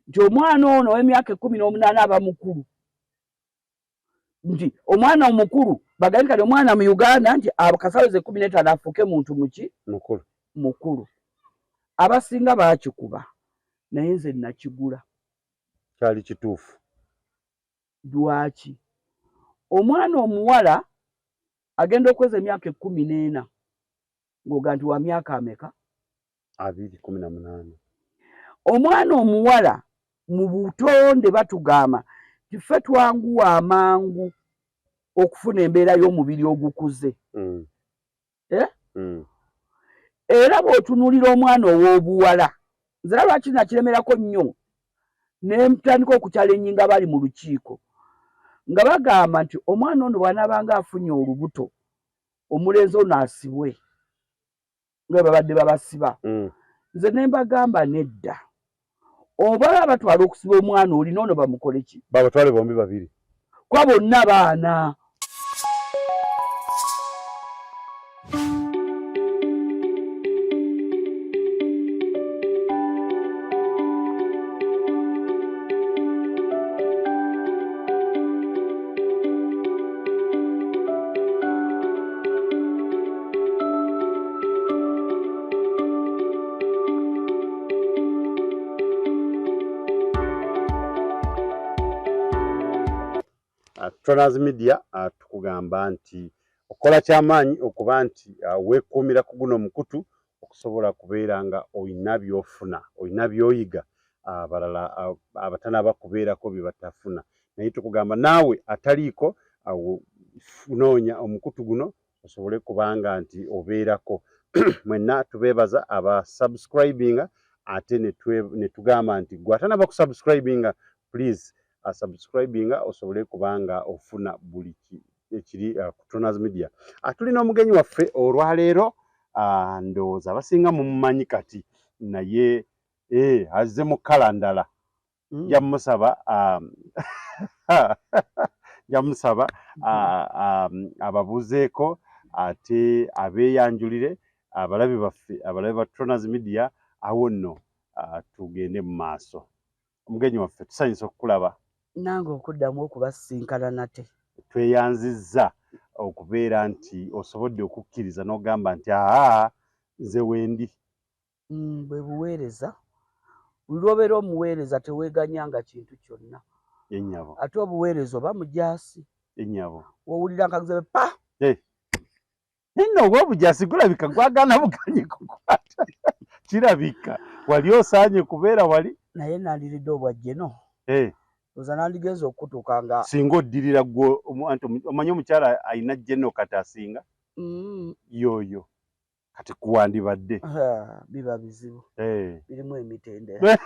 Nti omwana ono ow'emyaka 18 aba mukulu, nti omwana omukulu bagambe kati omwana mu Uganda nti akasaweza 15 afuuke muntu muki? Mukulu. Mukulu. Abasinga baakikuba, naye nze nakigula. Kyali kituufu. Lwaki omwana omuwala agenda okweza emyaka 14 ng'oga nti wa myaka ameka? 20, 18. Omwana omuwala mu butonde batugamba nti ffe twanguwa amangu okufuna embeera y'omubiri ogukuze. Eh? Era bw'otunuulira omwana ow'obuwala, nze era lwaki nakiremerako nnyo ne ntandika okukyalenjinga bali mu lukiiko nga bagamba nti omwana ono bw'anaabanga afunye olubuto, omulenzi ono asibwe nga babadde babasiba. Nze ne mbagamba nedda, oba batwala okusiba omwana oli n'ono bamukole ki? Babatwale bombi babiri, kuba bonna baana. Tronas Media tukugamba nti okola kyamaanyi okuba nti weekuumira ku guno omukutu okusobola kubeera nga olina by'ofuna, olina by'oyiga abalala abatanaba kubeerako bye batafuna. Naye tukugamba naawe ataliiko, noonya omukutu guno osobole kubanga nti obeerako. Mwenna tubeebaza aba subscribinga, ate ne tugamba nti gwe atanaba kusubscribinga, please subscribinga osobole kubanga ofuna buli ekiri ku Tronas Media. Tulina omugenyi waffe olwaleero, ndowooza abasinga mumumanyi kati, naye azze mu kkala ndala. Njamusaba ababuuzeeko ate abeeyanjulire abalabi baffe, abalabi ba Tronas Media. Awo nno tugende mu maaso. Omugenyi waffe, tusanyusa okukulaba. Nange okuddamu okubasinkana nate. Tweyanzizza okubeera nti osobodde okukkiriza n'ogamba nti aa, nze wendi. Bwe buweereza. Buli lw'obeera omuweereza teweeganyanga kintu kyonna. Ennyabo. Ate obuweereza oba mujaasi. Ennyabo. W'owulira nkaguze pa. Nno oba obujaasi gulabika gwagaana buganyi kukwata. Kirabika wali osaanye kubeera wali. Naye nandiridde obwa jjeno. Oza nandigenza okutuuka nga. Singa oddirira ggwe, omanyi omukyala alina jjeno kati asinga. Yooyo. Kati kuwandibadde. Biba bizibu. Birimu emitendera.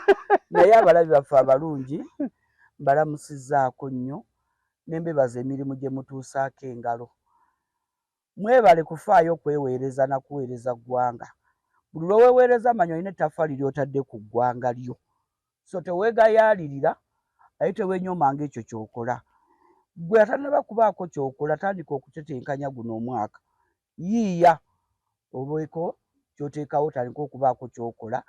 Naye abalabi baffe abalungi mbalamusizzaako nnyo ne mbebaza emirimu gye mutuusaako engalo. Mwebale kufaayo kweweereza na kuweereza ggwanga. Buli lw'oweweereza manya olina ettaffaali ly'otadde ku ggwanga lyo. So teweegayaalirira aye teweenyoomanga ekyo ky'okola. Ggwe atannaba kubaako ky'okola, tandika okutetenkanya guno omwaka. Yiiya obeeko ky'oteekawo, otandike okubaako ky'okola.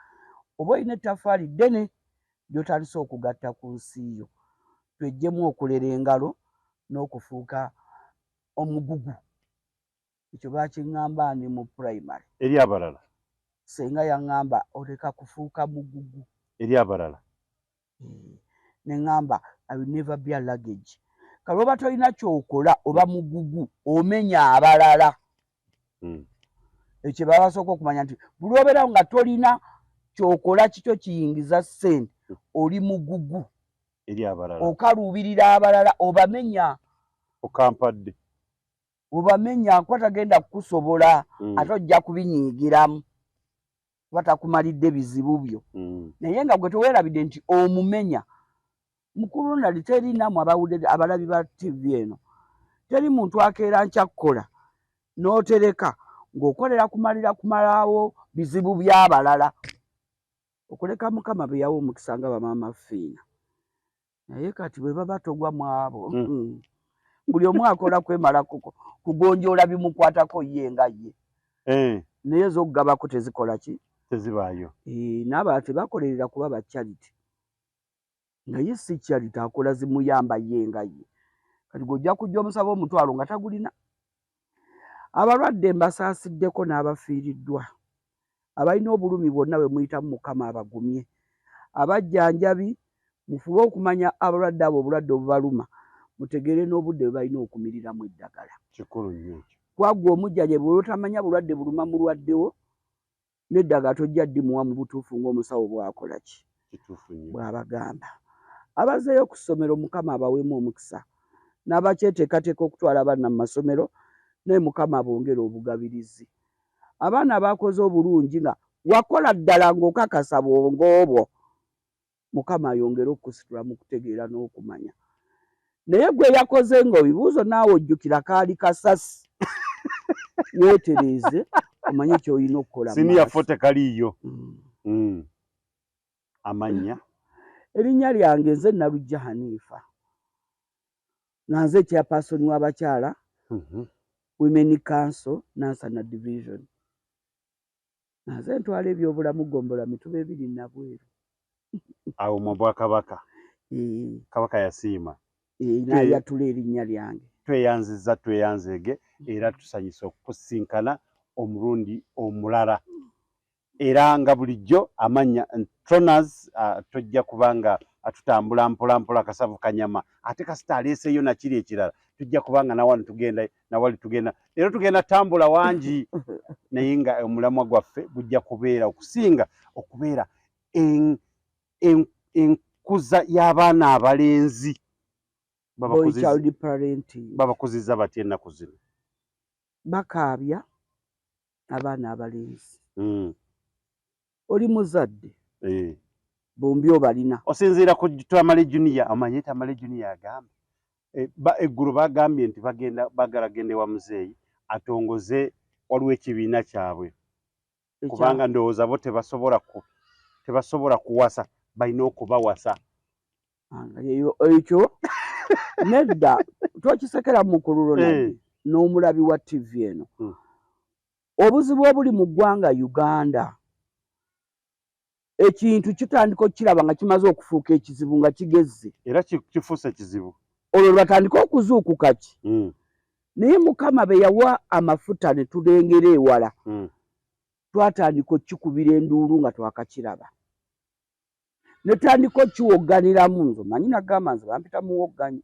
Oba olina ettaffaali ddene ly'otandise okugatta ku nsi yo. Tweggyemu okulera engalo n'okufuuka omugugu. Ekyo baakiŋŋamba ndi mu primary. Eri abalala. Ssenga yaŋŋamba oleka kufuuka mugugu. Eri abalala. Ne ŋŋamba I will never be a luggage. Kale oba tolina ky'okola oba mugugu omenya abalala. Ekyo baba basooka okumanya nti buli lw'obeerawo nga tolina ky'okola kikyo kiyingiza ssente, oli mugugu. Eri abalala. Okaluubirira abalala, obamenya. Okampadde. Obamenya kuba tagenda kukusobola, ate ojja kubinyiigiramu kuba takumalidde bizibu byo. Naye nga gwe teweerabidde nti omumenya. Mukulu nali teri nammwe abalabi ba TV eno. Teri muntu akeera nkya kukola n'otereka ng'okolera kumalira kumalawo bizibu by'abalala. Okuleka Mukama be yawa omukisa nga bamaama Fiina. Naye kati bwe baba togwa mu abo, buli omu akola kwemala kugonjoola bimukwatako ye nga ye. Naye ez'okugabako tezikola ki? Tezibaayo. N'abalala tebakolerera kuba ba charity. Naye si charity, akola zimuyamba ye nga ye. Kati gwe ojja kujja omusaba 10,000 nga tagulina. Abalwadde mbasaasiddeko n'abafiiriddwa, abalina obulumi bwonna bwe muyitamu, Mukama abagumye. Abajjanjabi, mufube okumanya abalwadde abo obulwadde obubaluma, mutegeere n'obudde bwe balina okumiriramu eddagala. Kikulu nnyo ekyo. Kwaggwa omujjanjabi bw'otamanya bulwadde buluma mulwaddewo, n'eddagala tojja ddimuwa mu butuufu ng'omusawo bw'akola ki? Kituufu nnyo. Bw'abagamba. Abazeeyo ku ssomero, Mukama abaweemu omukisa, n'abakyeteekateeka okutwala abaana mu masomero, naye Mukama abongere obugabirizi. Abaana abakoze obulungi, nga wakola ddala ng'okakasa bwongo obwo, Mukama ayongere okukusitula mu kutegeera n'okumanya. Naye gwe yakoze ng'ebibuuzo naawe ojjukira kaali kasasi, weetereeze omanye ky'olina okukola mu Siniya maaso. Fo tekaliiyo. Amannya? Erinnya lyange nze Nalujja Hanifa, nga nze chairperson w'abakyala, Women Council Nansana Division, nga nze ntwala ebyobulamu gombola Mituba 2 Nabweru. Awo mu bwakabaka? Eh. Kabaka yasiima? Eh, n'ayatula erinnya lyange. Tweyanziza, tweyanzeege, era tusanyusa okukusinkana omulundi omulala. Era nga bulijjo amannya Tronars, tojja kubanga atutambula mpola mpola kasavu kanyama, ate kasita aleeseeyo nakiri ekirala, tujja kubanga nawano tugenda, nawali tugenda, leero tugenda tambula wangi, naye nga omulamwa gwaffe gujja kubeera okusinga okubeera enkuza y'abaana abalenzi. Boy child parenting. Babakuzizza batya ennaku zino? Bakaabya abaana abalenzi. Oli muzadde, bombi obalina. Osinziira ku Tamale Junior, omanye Tamale Junior agamba eggulo bagambye nti bagenda bagala genda ewa muzeeyi atongoze, waliwo ekibiina kyabwe, kubanga ndowooza bo tebasobola kuwasa, balina okubawasa. Ekyo nedda, tokisekera mukululo naye n'omulabi wa TV eno. Obuzibu obuli mu ggwanga Uganda, ekintu kitandika okukiraba nga kimaze okufuuka ekizibu, nga kigezze. Era kifuuse kizibu. Olwo lwe batandika okuzuukuka ki. Naye Mukama be yawa amafuta ne tulengera ewala, twatandika okukikubira enduulu nga twakakiraba, ne tutandika okukiwogganiramu. Nze omanyi nagamba nze bampita muwogganyi.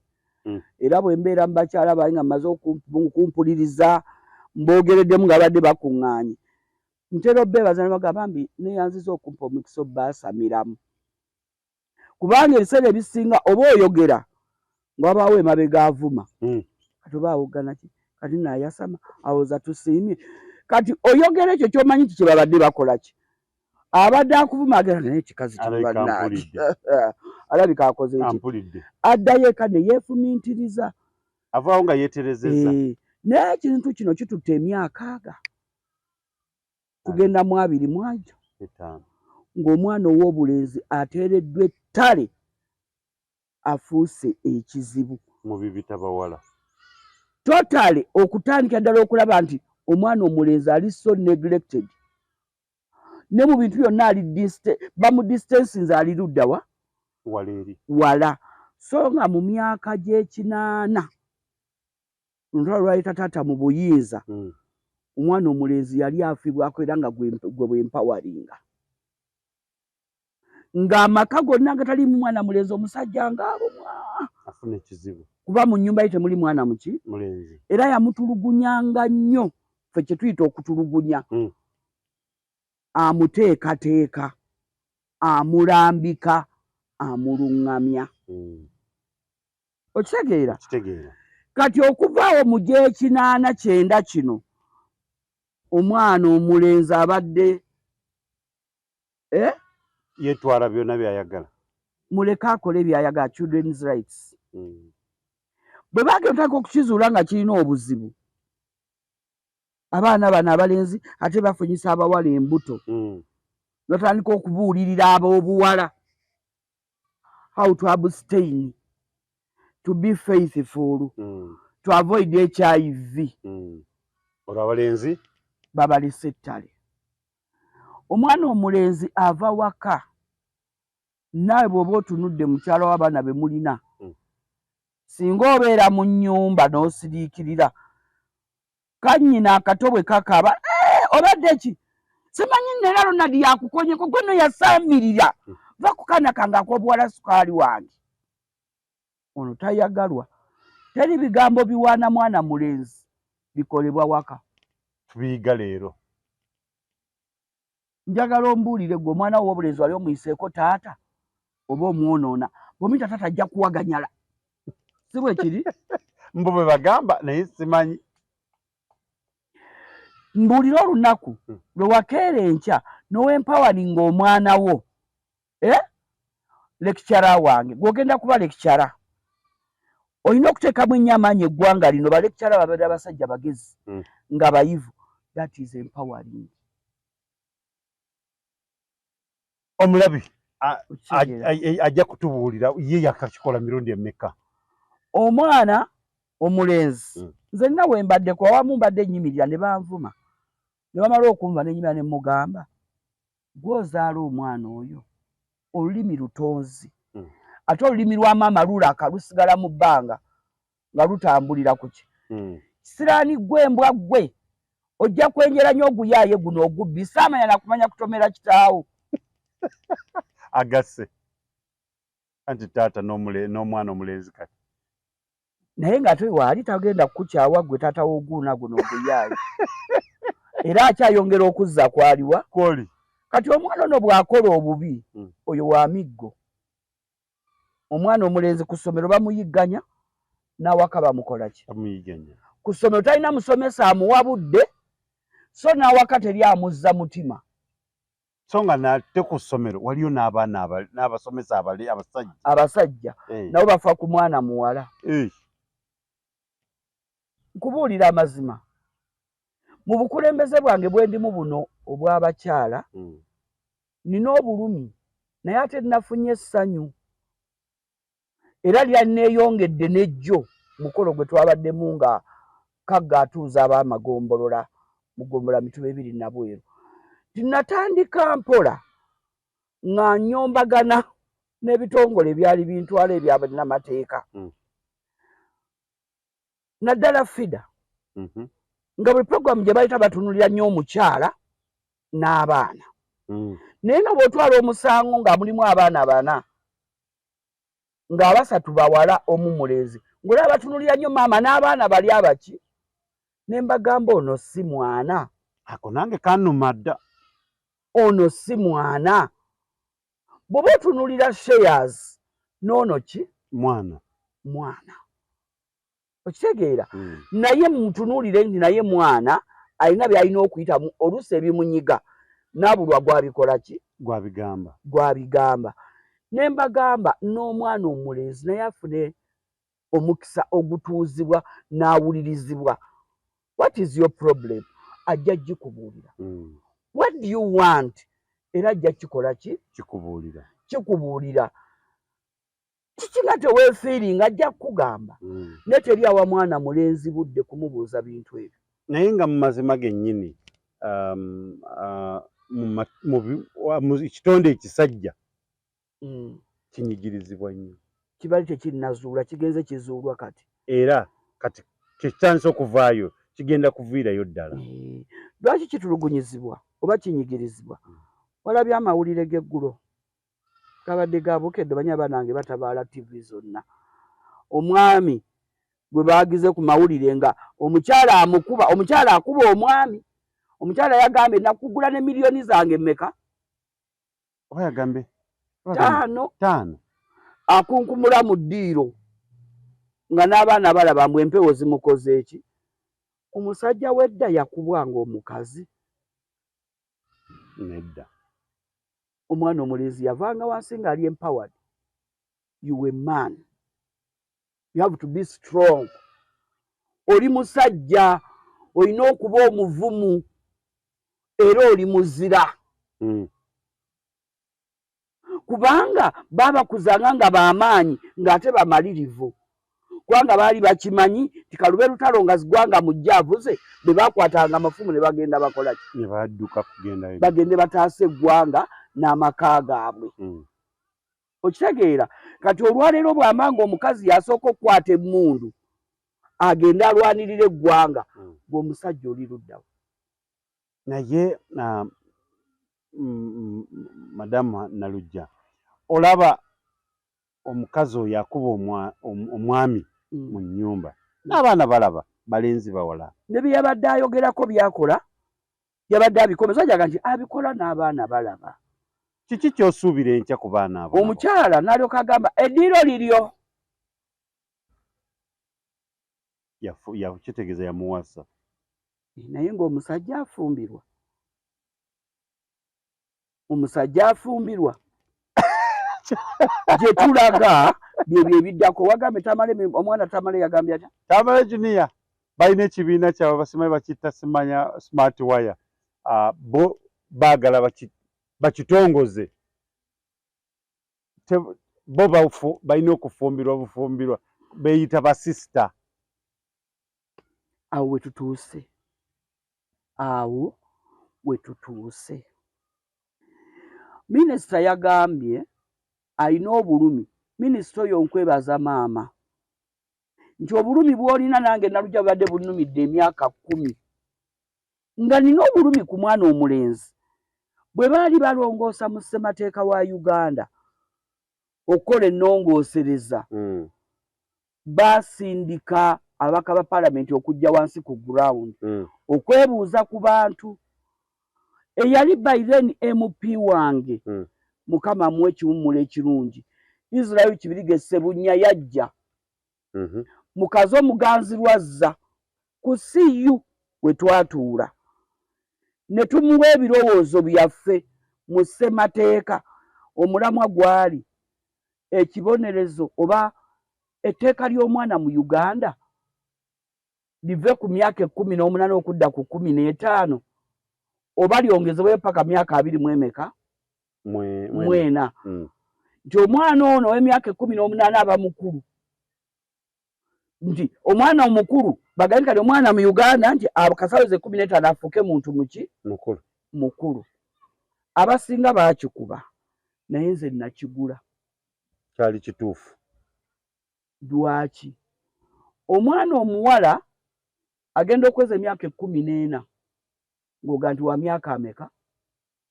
Era bwe mbeera mu bakyala bange nga mmaze okumpuliriza, mboogereddemu nga babadde bakuŋŋaanye, ntera obbeebaza ne bagamba, "Bambi neeyanziza okumpa omukisa obbaasamiramu," kubanga ebiseera ebisinga oba oyogera nga wabaawo emabega avuma. Kati oba awoggana ki? Kati naayasama awoza tusiimye. Kati oyogera ekyo kyomanyi nti kyebabadde bakola ki, abadde akuvuma agenda naye ekikazi Alabika kibannange. Ampulidde. Alabika akoze ki? Ampulidde. Addayo eka ne yeefumintiriza. Avaawo nga yeeterezezza. Eh, naye ekintu kino kitutte emyaka aga tugenda mu 25 5. ng'omwana ow'obulenzi ateereddwa ettale, afuuse ekizibu. Mu bibita bawala. Totally, okutandika ddala okulaba nti omwana omulenzi ali so neglected, ne mu bintu byonna ali bamudistancinze, ali luddawa? Wala eri. Wala. So nga mu myaka gy'ekinaana, olutalo lwaleta taata mu buyinza, omwana omulenzi yali afiibwako, era nga gwe bwempawalinga ng'amaka gonna gataliimu mwana mulenzi, omusajja ng'alumwa. Afuna ekizibu. Kuba mu nnyumba ye temuli mwana muki? Mulenzi. Era yamutulugunyanga nnyo, ffe kye tuyita okutulugunya. Amuteekateeka, amulambika, amuluŋŋamya. Okitegeera? Kitegeera. Kati okuva awo mu gyekinaana kyenda kino, omwana omulenzi abadde, eh? Yeetwala byonna by'ayagala. Muleke akole byayagala, children's rights. Bwe bagenda otandika okukizuula nga kirina obuzibu, abaana bano abalenzi ate bafunyisa abawala embuto, batandika okubuulirira ab'obuwala how to abstain, to be faithful, to avoid HIV. Olwo abalenzi? Babalese ettale. Omwana omulenzi ava waka. Naawe bw'oba otunudde mukyalo w'abaana be mulina, singa obeera mu nnyumba n'osiriikirira kannyina akato bwe kakaaba, eh, obadde ki simanyi nera Ronald yakukonyeko gwe no yasamirira, va ku kaana kange ak'obuwala sukaali wange. Ono tayagalwa. Teri bigambo biwaana mwana mulenzi bikolebwa waka. Tubiyiga leero. Njagala ombuulire gwe omwana wo w'obulenzi wali omuyiseeko taata oba omwonoona? Bw'omuyita taata ajja kuwaganyala, si bwe kiri? Mbu bwe bagamba, naye simanyi. Mbuulire olunaku lwe wakeera enkya n'owempoweringa omwana wo, eh? Lecturer wange, gw'ogenda kuba lecturer, olina okuteekamu ennyo amaanyi. Eggwanga lino ba lecturer babeera abasajja bagezi nga bayivu. That is empowering. Omulabi ajja kutubuulira ye yakakikola mirundi emeka. Omwana omulenzi, nze nina we mbaddeko awamu, mbadde nnyimirira ne banvuma, ne bamala okunva ne nyimirira ne mugamba, gw'ozaala omwana oyo olulimi lutonzi, ate olulimi lwa maama lulaka lusigala mu bbanga nga lutambulira ku ki? Kisiraani gwe, embwa gwe, ojja kwenjera nnyo oguyaaye guno ogubbi, saamanya nakumanya kutomera kitaawo. Agasse anti taata n'omwana omulenzi kati. Naye ng'ate waali tagenda kukukyawa gwe taata w'oguuna guno oguyaaye, era akyayongera okuzza kwaliwa. Kwoli. Kati omwana ono bw'akola obubi, oyo wa miggo. Omwana omulenzi ku ssomero bamuyigganya, n'awaka bamukola ki? Bamuyiganya. Ku ssomero talina musomesa amuwa budde, so n'awaka teri amuzza mutima. So nga nate ku ssomero waliyo n'abaana n'abasomesa abali abasajja. Abasajja nabo bafa ku mwana muwala. Nkubuulira amazima, mu bukulembeze bwange bwe ndimu buno obw'abakyala, nina obulumi, naye ate nafunye essanyu era lyanneeyongedde n'ejjo mukolo gwe twabaddemu nga Kagga atuuza ab'amagombolola mu ggombolola Mituba ebiri Nabweru. Tinatandika mpola nga nyombagana n'ebitongole ebyali bintwala ebyabannamateeka, naddala FIDA, nga buli puroguramu gye bayita batunulira nnyo omukyala n'abaana, naye nga bw'otwala omusango nga mulimu abaana bana ng'abasatu bawala omu mulenzi, ng'olaba batunulira nnyo maama n'abaana bali abaki. Ne mbagamba, ono si mwana. Ako nange kanuma dda. Ono si mwana. Bw'oba otunulira shares n'ono ki? Mwana. Mwana, okitegeera? Naye mutunuulire nti naye mwana, alina by'alina okuyitamu, oluusi ebimunyiga n'abulwa gwabikola ki? Gwabigamba. Gwabigamba. Ne mbagamba n'omwana omulenzi naye afune omukisa ogutuuzibwa n'awulirizibwa. What is your problem? Ajja gikubuulira. What do you want? Era ajja kikola ki? Kikubuulira. Kikubuulira. Kiki nga teweefiiringa? Ajja kukugamba. Naye teri awa mwana mulenzi budde kumubuuza bintu ebyo. Naye nga mu mazima gennyini, mu kitonde ekisajja kinyigirizibwa nnyo. Kibali tekinnazuulwa, kigenze kizuulwa kati. Era kati kyekitandise okuvaayo, kigenda kuviirayo ddala. Lwaki kitulugunyizibwa oba kinyigirizibwa? Walabye amawulire g'eggulo gabadde ga Bukedde, banya banange batabaala TV zonna. Omwami gwe baagize ku mawulire nga omukyala amukuba, omukyala akuba omwami. Omukyala yagambye, nakugula ne miliyoni zange mmeka? Oba yagambye 5. 5. Akunkumula mu ddiiro nga n'abaana balaba mbu empewo zimukoze eki. Omusajja w'edda yakubwanga omukazi? Nedda. Omwana omulenzi yavanga wansi ng'ali empowered. You a man, you have to be strong. Oli musajja, olina okuba omuvumu era oli muzira, kubanga baabakuzanga nga b'amaanyi ng'ate bamalirivu, kubanga baali bakimanyi ti kalube lutalo nga zigwanga mujja avuze, bwe bakwatanga amafumu ne bagenda bakola ki? Ne badduka kugendayo. Bagende bataase eggwanga n'amaka gaabwe. Okitegeera? Kati olwaleero bw'amba nga omukazi yasooka okukwata emmundu agende alwanirira eggwanga, gwe omusajja oli luddawo? Naye madamu Nalujja, olaba omukazi oyo akuba omwami mu nnyumba, n'abaana balaba, balenzi bawala. Ne bye yabadde ayogerako byakola, yabadde abikomeza jaga nti abikola n'abaana balaba. Kiki ky'osuubira enkya ku baana abo? Omukyala n'alyoka agamba eddiiro liryo. Kitegeeza yamuwasa. Naye ng'omusajja afumbirwa, omusajja afumbirwa gye tulaga byebyo ebiddako. Wagambye Tamale, omwana Tamale yagambye atya? Tamale Junior balina ekibiina kyabwe basimanyi bakitta simanya Smart Wire. Bo baagala bakitongoze. Bo balina okufumbirwa bufumbirwa, beeyita basisita. Awo we tutuuse, awo we tutuuse. Minisita yagambye alina obulumi. Minisita oyo nkwebaza maama nti obulumi bw'olina nange Nalujja bubadde bunnumidde emyaka 10 nga nina obulumi ku mwana omulenzi. Bwe baali balongoosa mu ssemateeka wa Uganda okukola ennongoosereza, baasindika ababaka ba paalamenti okujja wansi ku ground okwebuuza ku bantu. Eyali by then MP wange, Mukama amuwe ekiwummulo ekirungi, Israel Kibirige Ssebunya, yajja mukazi omuganzi lwazza ku CU we twatuula ne tumuwa ebirowoozo byaffe mu ssemateeka. Omulamwa gwali ekibonerezo oba etteeka ly'omwana mu Uganda live ku myaka 18 okudda ku 15 oba lyongezebweyo paka myaka abiri mu emeka? Mwena. Nti omwana ono ow'emyaka 18 aba mukulu, nti omwana omukulu bagambe kati omwana mu Uganda nti akasaweza 15 afuuke muntu muki? Mukulu. Mukulu. Abasinga baakikuba, naye nze nakigula. Kyali kituufu. Lwaki omwana omuwala agenda okweza emyaka 14 ng'oga nti wa myaka ameka?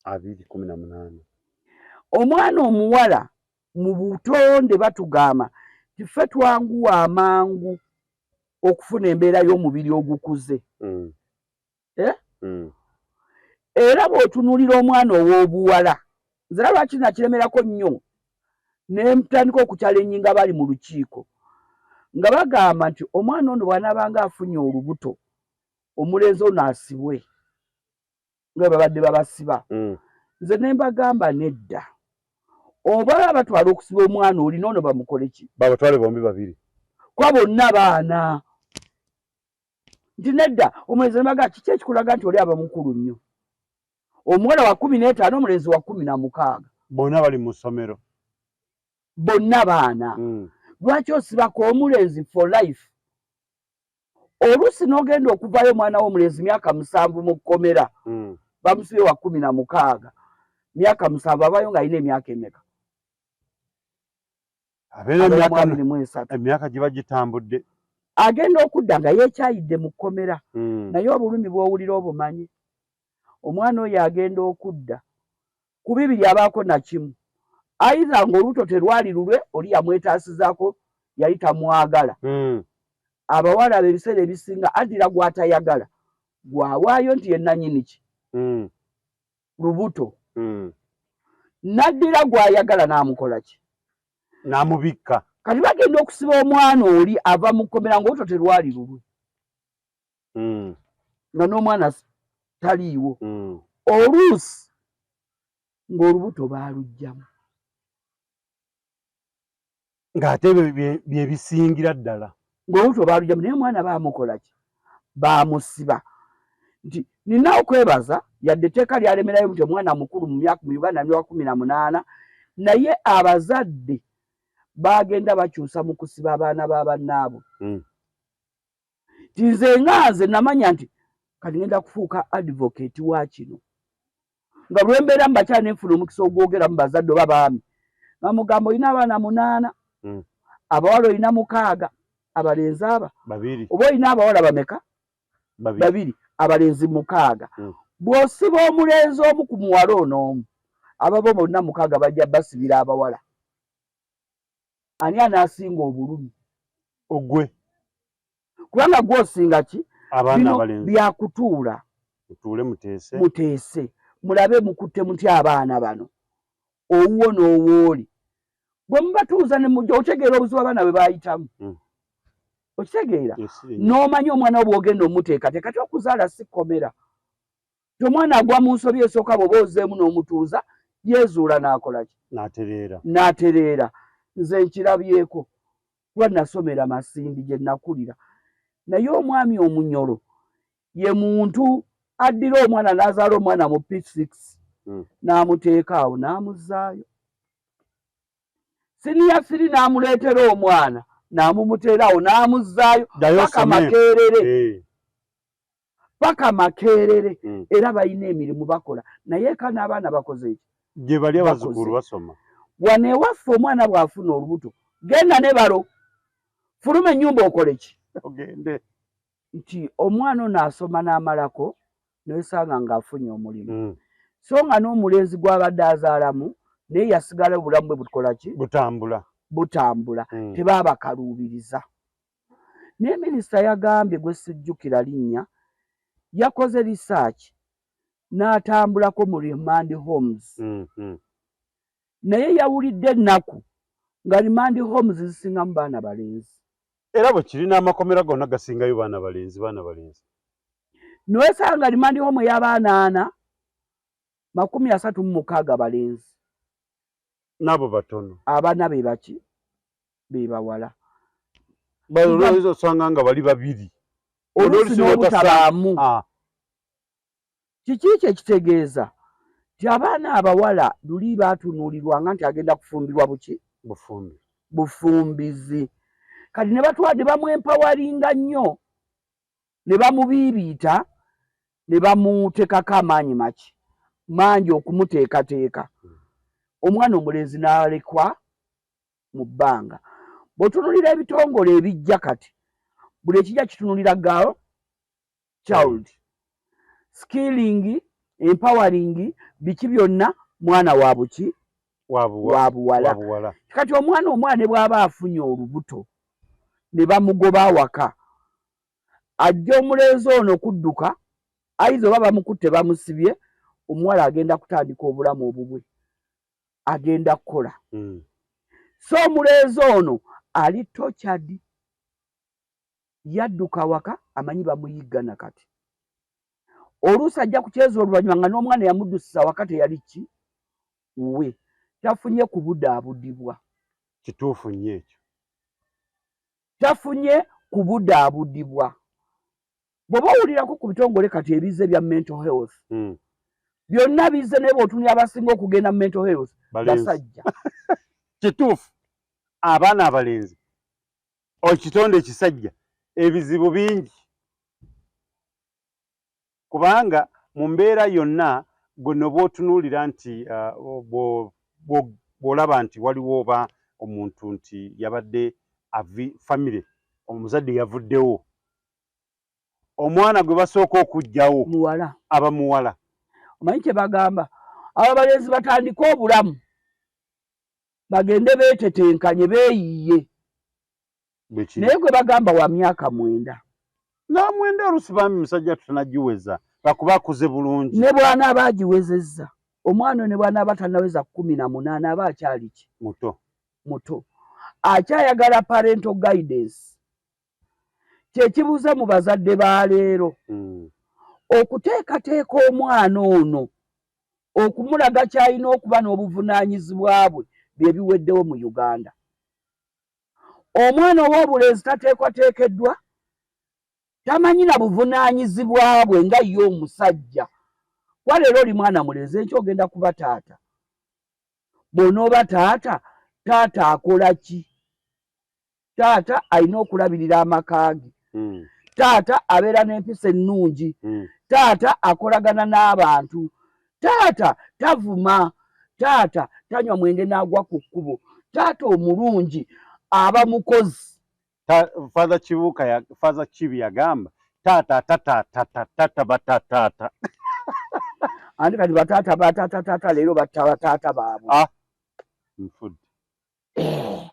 218. Omwana omuwala mu butonde batugamba nti ffe twanguwa amangu okufuna embeera y'omubiri ogukuze. Eh? Era bw'otunuulira omwana ow'obuwala, nze era lwaki nakiremerako nnyo ne ntandika okuchallenginga bali mu lukiiko nga bagamba nti omwana ono bw'anaabanga afunye olubuto, omulenzi ono asibwe nga bwe babadde babasiba. Nze ne mbagamba nedda, oba batwala okusiba omwana oli noono bamukole ki? Babatwale bombi babiri. Kuba bonna baana. Nti nedda, omulenzi ne kiki ekikulaga nti oli aba mukulu nnyo? Omuwala wa 15, omulenzi wa 16. Bonna bali mu ssomero. Bonna baana. Lwaki osibako omulenzi for life? Oluusi n'ogenda okuvayo omwana w'omulenzi myaka 7 mu kkomera, bamusibye wa 16, myaka 7 abayo ng'alina emyaka emeka? Abeera Abeera mu emyaka 23. Emyaka giba gitambudde. Agenda okudda nga yeekyayidde mu kkomera. Naye obulumi bw'owulira obumanyi, omwana oyo agenda okudda ku bibiri abaako nakimu: either ng'olubuto terwali lulwe, oli yamwetaasizaako, yali tamwagala. Abawala abo ebiseera ebisinga addira gw'atayagala gw'awaayo nti ye nannyini ki lubuto, n'addira gw'ayagala n'amukola ki? N'amubikka. Kati bagenda okusiba omwana oli ava mu kkomera ng'olubuto terwali lulwe, nga n'omwana taliiwo. Oluusi ng'olubuto baaluggyamu. Ng'ate ebyo bye bisingira ddala. Ng'olubuto baaluggyamu, naye omwana baamukola ki? Baamusiba. Nti nina okwebaza yadde etteeka lyalemerayo nti omwana mukulu mu myaka mu Uganda myaka 18, naye abazadde baagenda bakyusa mu kusiba abaana ba bannaabwe. Nti nze nga nze namanya nti kati ngenda kufuuka advocate wa kino, nga lwembeera mu bakyala nenfuna omukisa ogwogera mu bazadde oba baami. Nga mugamba olina abaana 8, abawala olina 6, abalenzi aba 2, oba olina abawala bameka? 2, abalenzi 6. Bw'osiba omulenzi omu ku muwala ono omu, ababo bonna 6 bajja basibira abawala. Ani anaasinga obulumi? Ogwe. Kubanga gw'osinga ki? Abaana abalenzi. Byakutuula. Mutuule muteese. Muteese. Mulabe mukutte mutya abaana bano. Owuwo n'owooli. Bwe mubatuuza ne mujja otegeera obuzibu abaana bwe baayitamu. Okitegeera? N'omanya omwana wo bw'ogenda omuteekateeka. Kati okuzaala si kkomera. Omwana agwa mu nsobi esooka bw'oba ozeemu n'omutuuza, yeezuula n'akola ki? N'atereera. N'atereera. Nze nkirabyeko. Kuba nasomera Masindi gye nakulira. Naye omwami omunyolo ye muntu addira omwana n'azaala omwana mu P6 n'amuteeka awo n'amuzzaayo. Siniya 3 n'amuleetera omwana n'amumuteera awo n'amuzzaayo paka Makerere. Paka Makerere. Era balina emirimu bakola. Naye eka n'abaana bakoze eki? Gye bali abazzukulu basoma. Wano ewaffe omwana bw'afuna olubuto genda ne balo fuluma ennyumba okole ki? Ogende. Nti omwana ono asoma n'amalako n'osanga ng'afunye omulimu. So nga n'omulenzi gw'abadde azaalamu naye yasigala obulamu bwe bukola ki? Butambula. Butambula. Tebaabakaluubiriza. Naye minisita yagambye gwe sijjukira linnya yakoze research n'atambulako mu remand homes. Naye yawulidde ennaku nga remand homes zisingamu baana balenzi. Era bwe kiri n'amakomera gonna gasingayo baana balenzi, baana balenzi. N'osanga remand home ey'abaana 4 36 balenzi. N'abo batono. Abaana be baki? Be bawala. Balowooza osanga nga bali 2. Oluusi n'obutabaamu. Kiki kye kitegeeza? Nti abaana abawala luli baatunuulirwanga nti agenda kufumbirwa buki? Bufumbi. Bufumbizi. Kati ne batwala ne bamwempawalinga nnyo, ne bamubiibiita, ne bamuteekako amaanyi maki? Mangi okumuteekateeka. Omwana omulenzi n'alekwa mu bbanga. Bw'otunuulira ebitongole ebijja kati, buli ekijja kitunuulira girl child. Skilling, empowering, biki byonna mwana wa buki? Wa buwala. Kati omwana ne bw'aba afunye olubuto ne bamugoba awaka, ajja omulenzi ono okudduka, ayiza oba bamukutte bamusibye, omuwala agenda kutandika obulamu obubwe, agenda kukola. So omulenzi ono ali tortured, yadduka waka amanyi bamuyiggana kati. Oluusi ajja kukyeza oluvannyuma nga n'omwana yamuddusisa waka teyali ki? We. Tafunye kubudaabudibwa. Kituufu nnyo ekyo. Tafunye kubudaabudibwa. Bw'oba owulirako ku bitongole kati ebizze bya mental health, byonna bizze naye bw'otunulira abasinga okugenda mu mental health basajja. Kituufu. Abaana abalenzi ekitonde ekisajja ebizibu bingi, kubanga mu mbeera yonna gwe bw'otunuulira nti bw'olaba nti waliwo oba omuntu nti yabadde famire omuzadde yavuddewo, omwana gwe basooka okuggyawo muwala, aba muwala. Omanyi kye bagamba, abo abalenzi batandike obulamu bagende beetetenkanye beeyiye. Naye gwe bagamba wa myaka 9. Na 9 oluusi bambi musajja tutanagiweza lwakuba akuze bulungi. Ne bw'anaaba agiwezezza, omwana ne bw'anaaba tannaweza 18 aba akyali ki? Muto. Muto. Akyayagala parental guidance. Kye kibuuza mu bazadde ba leero. Okuteekateeka omwana ono okumulaga ky'alina okuba n'obuvunaanyizibwa bwe bye biweddewo mu Uganda. Omwana ow'obulenzi tateekwateekeddwa, tamanyi na buvunaanyizibwa bwe nga ye omusajja. Kuba leero oli mwana mulenzi, enkya ogenda kuba taata. Bw'onooba taata, taata akola ki? Taata alina okulabirira amaka ge. Taata abeera n'empisa ennungi. Taata akolagana n'abantu. Taata tavuma. Taata tanywa mwenge n'agwa ku kkubo. Taata omulungi aba mukozi. Father Kibuuka ya, Father Kibi yagamba taata tata tata tata batataata. Anti kati bataata bataata taata leero batta bataata baabwe. Ah, nfudde. Eh,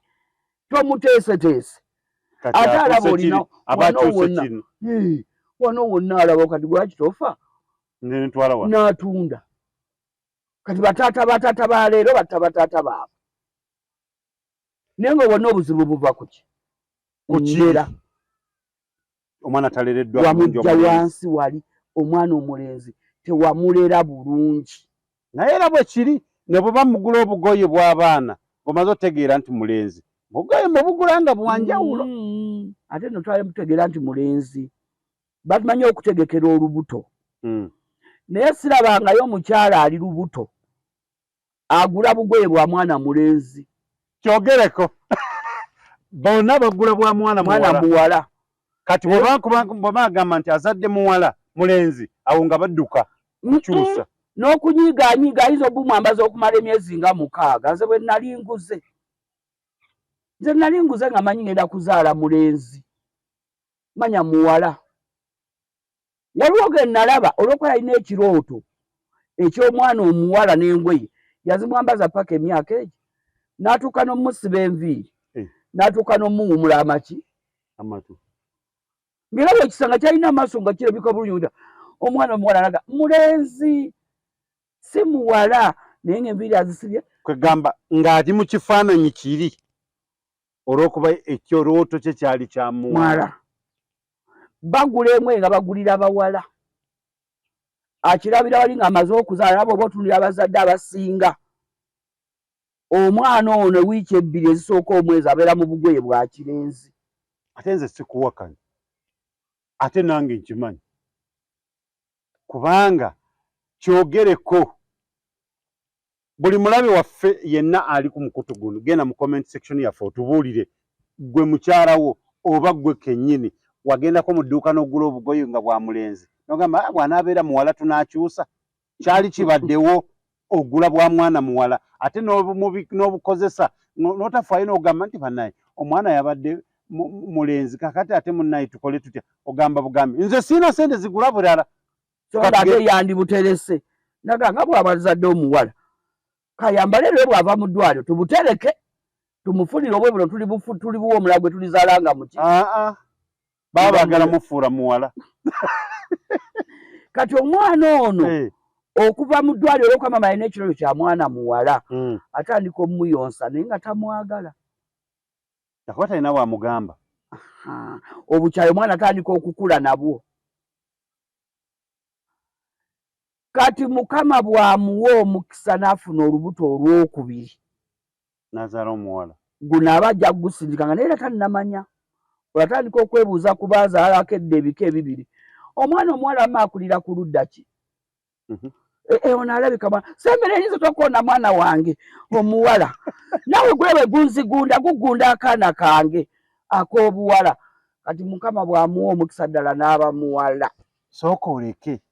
tomuteeseteese ate alaba olina wano wonna wano wonna alaba kati lwaki tofa n'atunda. Kati bataata bataata ba leero batta bataata baabwe. Naye nga wonna obuzibu buva kuki? Kundera. Omwana talereddwa bulungi. Wamujja wansi wali omwana omulenzi tewamulera bulungi. Naye era bwe kiri ne bwe bamugula obugoye bw'abaana ng'omaze otegeera nti mulenzi, obugoye mubugula nga bwanjawulo. Ate no twali mutegeera nti mulenzi, batumanyi okutegekera olubuto. Naye sirabangayo omukyala ali lubuto agula bugoye bwa mwana mulenzi. Kyogereko. Bonna bagula bwa mwana muwala. Kati bw'oba agamba nti azadde muwala mulenzi, awo nga badduka kukyusa. N'okunyiiganyiiga ayinza obumwambaza okumala emyezi nga 6. Nze bwe nali nguze. Nze nali nguze nga manyi ngenda kuzaala mulenzi. Manya muwala. Waliwo ge nalaba olw'okuba yalina ekirooto eky'omwana omuwala n'engoye yazimwambaza paka emyaka egyo n'atuuka n'omusiba enviiri n'atuuka n'omuwumula amaki amatu. Ng'era bw'ekisanga kyalina amaaso nga kirabika bulungi, omwana omuwala alaga mulenzi si muwala, naye ng'enviiri azisibye. Kwegamba ng'ali mu kifaananyi kiri olw'okuba ekirooto kye kyali kya muwala. Bagula engoye nga bagulira bawala. Akirabira wali ng'amaze okuzaala, nabo oba otunulira abazadde abasinga. Omwana ono wiiki 2 ezisooka omwezi abeera mu bugoye bwa kirenzi. Ate nze sikuwakanya, ate nange nkimanyi, kubanga kyogereko buli mulabe waffe yenna ali ku mukutu guno. Genda mu comment section yaffe otubuulire, gwe mukyalawo oba gwe kennyini wagendako mu dduuka n'ogula obugoye nga bwa mulenzi n'ogamba, bw'anaabeera muwala tunaakyusa. Kyali kibaddewo ogula bwa mwana muwala ate n'obukozesa n'otafaayo n'ogamba nti bannaye omwana yabadde mulenzi, kakati ate munnaye tukole tutya? Ogamba bugambi nze sirina ssente zigula bulala. Ate yandibuterese naga nga bw'abazadde omuwala kayambale lwe bw'ava mu ddwaliro tubutereke tumufunire obwe buno tulibuwa omulala gwe tulizaala nga muki. Baba baagala mufuula muwala. Kati omwana ono okuva mu ddwaliro olw'okuba maama alina ekirooto kya mwana muwala, atandika omuyonsa naye nga tamwagala. Akuba talina wamugamba. Obukyayi omwana atandika okukula nabwo. Kati Mukama bw'amuwa omukisa n'afuna olubuto olwokubiri, n'azaala omuwala, guno aba ajja kugusindika nga naye era tannamanya. Olatandika okwebuuza ku baazaalako edda ebika ebibiri, omwana omuwala ama akulira ku ludda ki? Ono alabika mwana sembera eyinza tokoona mwana wange omuwala, nawe gwewe gunzigunda gugunda akaana kange ak'obuwala. Kati Mukama bw'amuwa omukisa ddala n'aba muwala. Sooka oleke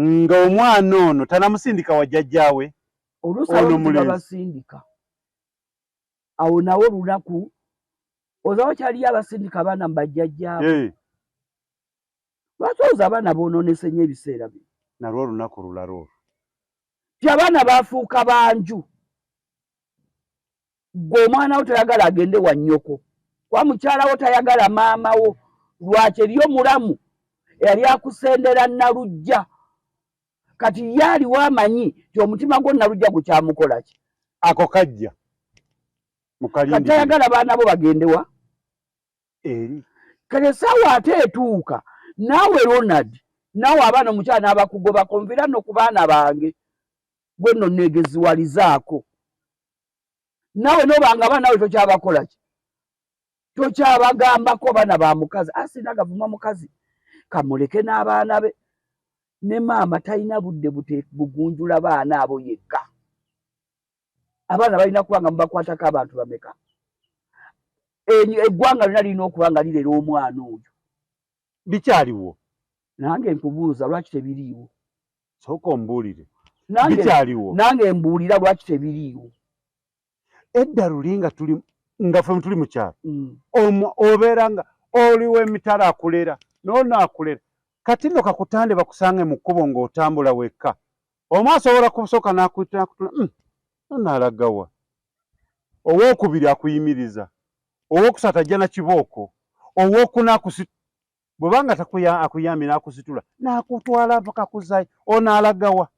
nga omwana ono tanamusindika wa jjajjaawe. Oluusi abamu tebabasindika. Awo nawo olunaku ozawo kyaliyo abasindika abaana mu bajjajjaabwe. Lwaki oza abaana boonoonese nnyo ebiseera bino? Nalwo olunaku lulala olwo. Ti abaana baafuuka banju. Ggwe omwana wo tayagala agende wa nnyoko, kuba mukyala wo tayagala maama wo. Lwaki eriyo mulamu eyali akusendera Nalujja? Kati ye aliwo amanyi nti omutima gwo Nalujja gukyamukola ki? Ako kajja. Kati tayagala baana bo bagende wa? Eri. Kale essaawa ate etuuka naawe Ronald, naawe abaana omukyala n'abakugobako, nvira nno ku baana bange, gwe nno neegeziwalizaako. Naawe n'obanga abaana we tokyabakola ki? Tokyabagambako baana ba mukazi. Asina gavuma mukazi, kamuleke n'abaana be. Ne maama talina budde bugunjula baana abo yekka. Abaana balina kuba nga mubakwatako abantu bameka? Eggwanga lyonna lirina okuba nga lirera omwana oyo. Bikyaliwo. Nange nkubuuza lwaki tebiriiwo? Sooka ombuulire. Bikyaliwo. Nange mbuulira lwaki tebiriiwo. Edda luli nga tuli nga ffe tuli mu kyalo obeera nga oliwo emitala akulera noono akulera, kati nno kakutande bakusange mu kkubo ng'otambula wekka, omu asobola kusooka n'akuyita n'akutula, ono alagawa, owookubiri akuyimiriza, owookusatu ajja na kibooko, owookuna bwebanga akuyambye n'akusitula n'akutwala mpaka kuzayo, ono alagawa,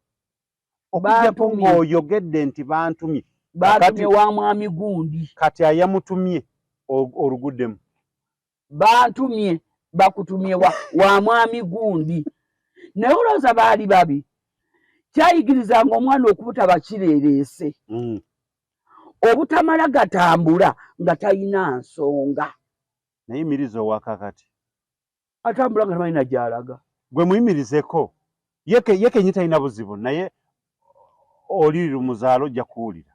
okujjako ng'oyogedde nti bantumye. Bantumye wa mwami gundi. Kati ayamutumye oluguddemu. Bantumye, bakutumye wa mwami gundi. Naye olowooza baali babi? Kyayigirizanga omwana okubutaba kireereese, obutamala gatambula nga talina nsonga. Naye miriza owakakati atambula nga tamanyi gy'alaga. Gwe muyimirizeko, ye kenyi talina buzibu, naye oli lumuzaalo ojja kuwulira.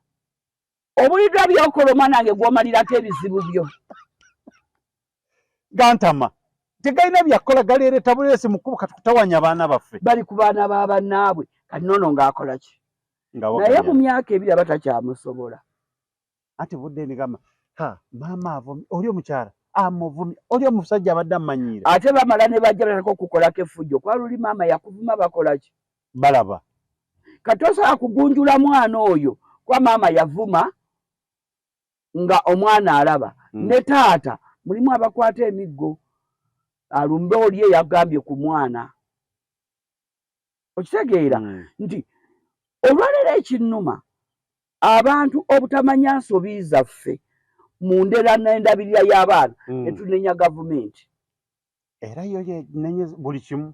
Obuliddwa byokola, omwana wange gw'omalirako ebizibu byo. Gantama tegalina byakukola, galeereta buleesi mu kkubo kati kutawanya abaana baffe. Bali ku baana ba bannaabwe. Kati noono ng'akola ki? Naye mu myaka 2 aba takyamusobola. Anti budde nigamba, ha, maama avumye oli omukyala, amuvumye oli omusajja abadde amanyiira. Ate bamala ne bajja batandika okukolako effujjo, kuba luli maama yakuvuma, bakola ki? Balaba. Kati osobola kugunjula mwana oyo, kuba maama yavuma nga omwana alaba. Ne taata mulimu abakwata emiggo, alumbe oli eyagambye ku mwana. Okitegeera nti olwaleero ekinnuma, abantu obutamanya nsobi zaffe mu ndera n'endabirira y'abaana, netunenya gavumenti. Era yo yenenye buli kimu.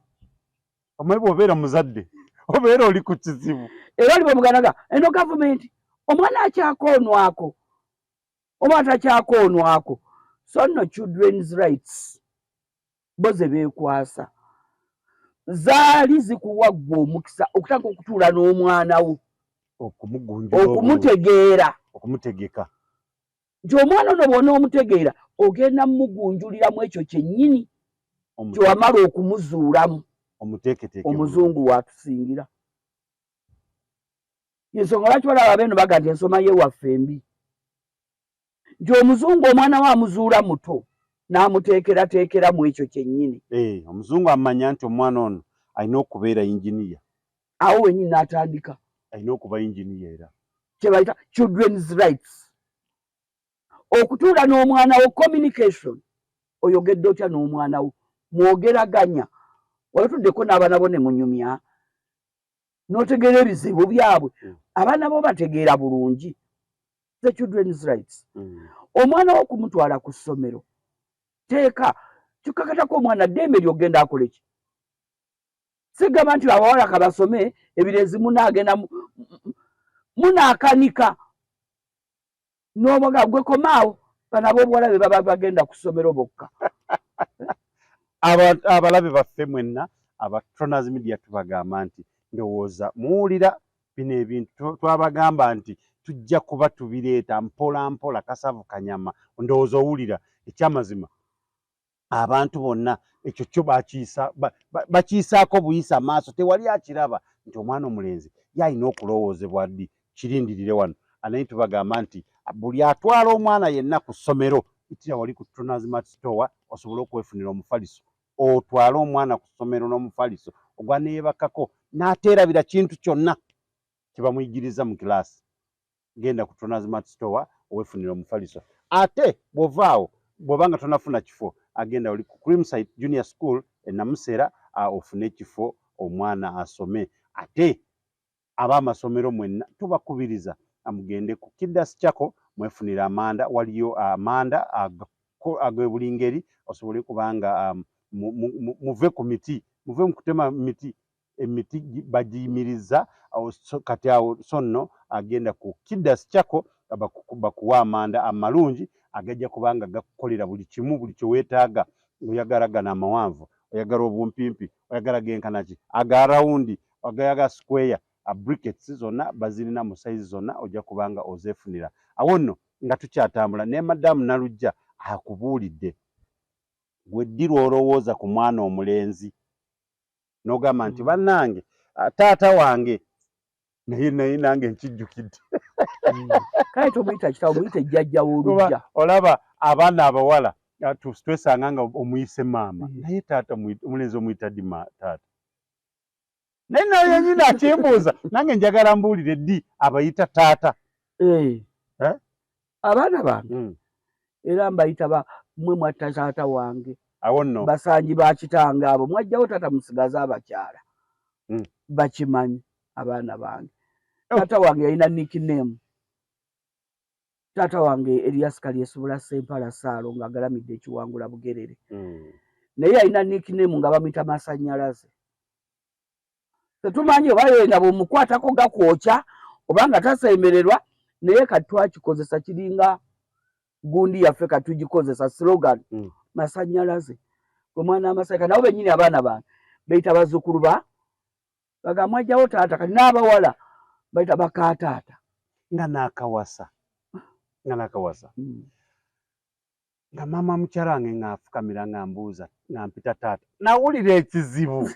Omanyi bw'obeera muzadde obeera oli ku kizibu. Era oli bwemuganaga eno gavumenti, omwana akyakoonwako oba takyakoonwako. So nno children's rights bo ze beekwasa zaali zikuwa ggwe omukisa okutandika okutuula n'omwana wo, okumugunjula, okumutegeera, okumutegeka. Nti omwana ono bw'onoomutegeera, ogenda mumugunjuliramu ekyo kyennyini kyewamala okumuzuulamu. Omuteeketeeke. Omuzungu watusingira, ensonga lwaki balaba beeno baga nti ensoma yewaffe embi, nti omuzungu omwana we amuzuula muto n'amuteekerateekeramu ekyo kyennyini. Eh, omuzungu amanya nti omwana ono alina okubeera inginiya. Awo wennyini n'atandika. Alina okuba inginiya era. Kyebayita children's rights, okutuula n'omwana wo, communication. Oyogedde otya n'omwana wo? Mwogeraganya? Watuddeko n'abaana bo ne munyumya n'otegeera ebizibu byabwe? Abaana bo bategeera bulungi the children's rights? Omwana wo okumutwala ku ssomero teeka kikakatako omwana ddembe lyogenda akole ki. Sigamba nti abawala kabasome ebirezi, munaagenda munaakanika n'omwaga gwe komaawo, bano ab'obuwala be baba bagenda ku ssomero bokka. Abalabe baffe mwenna aba Tronas Media, tubagamba nti ndowooza muwulira bino ebintu twabagamba nti tujja kuba tubireeta mpola mpola, kasavu kanyama. Ndowooza owulira ekyamazima, abantu bonna ekyo kyo bakiyisaako buyisa maaso, tewali akiraba nti omwana omulenzi ye alina okulowoozebwa ddi. Kirindirire wano, anaye tubagamba nti buli atwala omwana yenna ku ssomero, itira wali ku Tronas Mart Store osobole okwefunira omufaliso, otwale omwana ku ssomero n'omufaliso ogwaneeyebakako n'ateerabira kintu kyonna kyebamuyigiriza mu kilaasi. Genda ku Tronas Mart Store owefunira omufaliso. Ate bw'ovaawo, bw'obanga tonafuna kifo, agenda oli ku Creamside Junior School e Namusera ofune ekifo omwana asome. Ate ab'amasomero mwenna tubakubiriza mugende ku Kidas Chako mwefunire amanda. Waliyo amanda ag'ebuli ngeri, osobole kubanga muve ku miti, muve mu kutema miti, emiti bagiyimiriza kati awo. So nno agenda ku Kidas Chako bakuwa amanda amalungi agajja kubanga gakukolera buli kimu, buli kyeweetaaga. Oyagala gano amawanvu, oyagala obumpimpi, oyagala genkanaki, aga round, oyagala square, briquettes zonna bazirina mu sayizi zonna, ojja kubanga ozeefunira. Awo nno nga tukyatambula ne madamu Nalujja akubuulidde, gwe ddi lw'olowooza ku mwana omulenzi n'ogamba nti, "Bannange, taata wange Naye naye nange nkijjukidde. Kale tomuyita kitawo, muyite jjajja w'olujja. Olaba abaana abawala twesanga nga omuyise maama, naye taata omulenzi omuyita ddi taata? Naye naye yenyini akimbuuza, nange njagala mbuulire ddi abayita taata. Eh? Abaana bange era mbayita mmwe mwatta taata wange. Awo nno basangi ba kitange abo, mwajjawo taata musigaze abakyala. Bakimanyi abaana bange. Taata wange yalina nickname. Taata wange Elias Kalyesubula Ssempala Ssaalo ng'agalamidde ekiwangula Bugerere. Naye yalina nickname nga bamuyita Masannyalaze. Tetumanyi oba ye nga bw'omukwatako gakwokya oba nga tasembererwa, naye kati twakikozesa kiringa gundi yaffe, kati tugikozesa slogan. Masannyalaze omwana amasaka. Nabo bennyini abaana bange beyita bazzukulu ba bagamba mwajjawo taata. Kati n'abawala bayita bakaataata. Nga naakawasa, nga naakawasa, nga maama mukyala wange ng'afukamira nga mbuuza nga mpita taata, nawulira ekizibu.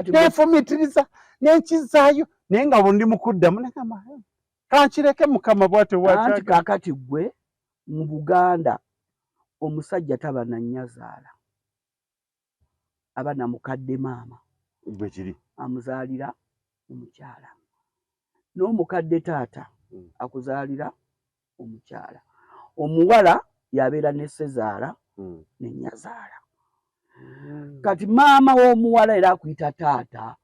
Neefumitiriza nenkizaayo, naye nga bundi mukuddamu nagamba kankireke Mukama bwatyo. Anti kaakati ggwe mu Buganda omusajja taba na nnyazaala, aba na mukadde maama. Bwe kiri. Amuzaalira omukyala, n'omukadde taata akuzaalira omukyala. Omuwala yabeera ne ssezaala ne nnyazaala. Kati maama w'omuwala era akuyita taata,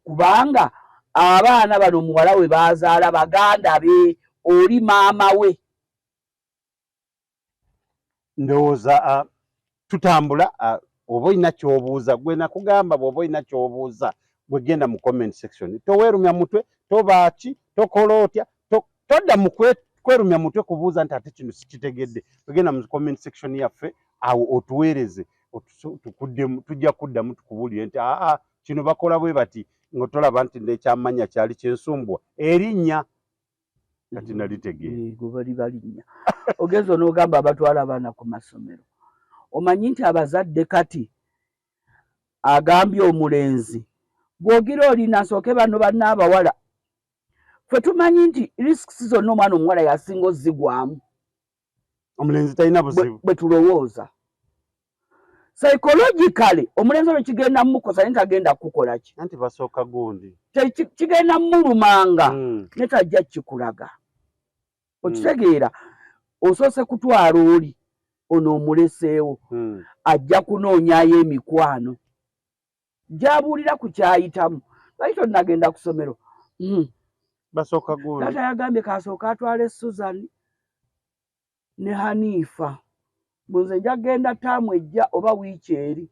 kubanga abaana bano muwala we bazaala baganda be, oli maama we. Ndowooza tutambula. Oba olina ky'obuuza, gwe nakugamba bw'oba olina ky'obuuza, gwe genda mu comment section, toweerumya mutwe, tobaaki, tokola otya, todda mu kwerumya mutwe kubuuza nti ate kino sikitegedde. Wegenda mu comment section yaffe awo otuweereze, tukuddemu, tujja kuddamu tukubuulire nti aa kino bakola bwe bati, nga tolaba nti nekyamanya kyali kyensumbwa erinnya kati nalitegeera. Goba liba linnya. Ogenza onoogamba abatwala abaana ku masomero, omanyi nti abazadde kati agambye omulenzi bw'ogira olina nsooke bano banna abawala, ffe tumanyi nti risks zonna omwana omuwala yasinga ozigwamu. Omulenzi talina buzibu. Bwe tulowooza psychologically, omulenzi olwo kigenda mumukosa naye tagenda kukola ki? Anti basooka gundi. Kigenda mumulumanga ne tajja kikulaga. Okitegeera, osoose kutwala oli ono omuleseewo, ajja kunoonyayo emikwano gy'abuulira ku kyayitamu, lwaki tonnagenda ku ssomero? Basooka gundi. Taata yagambye kasooka atwale Susan ne Haniifa, bunze nja kugenda taamu ejja oba wiiki eri.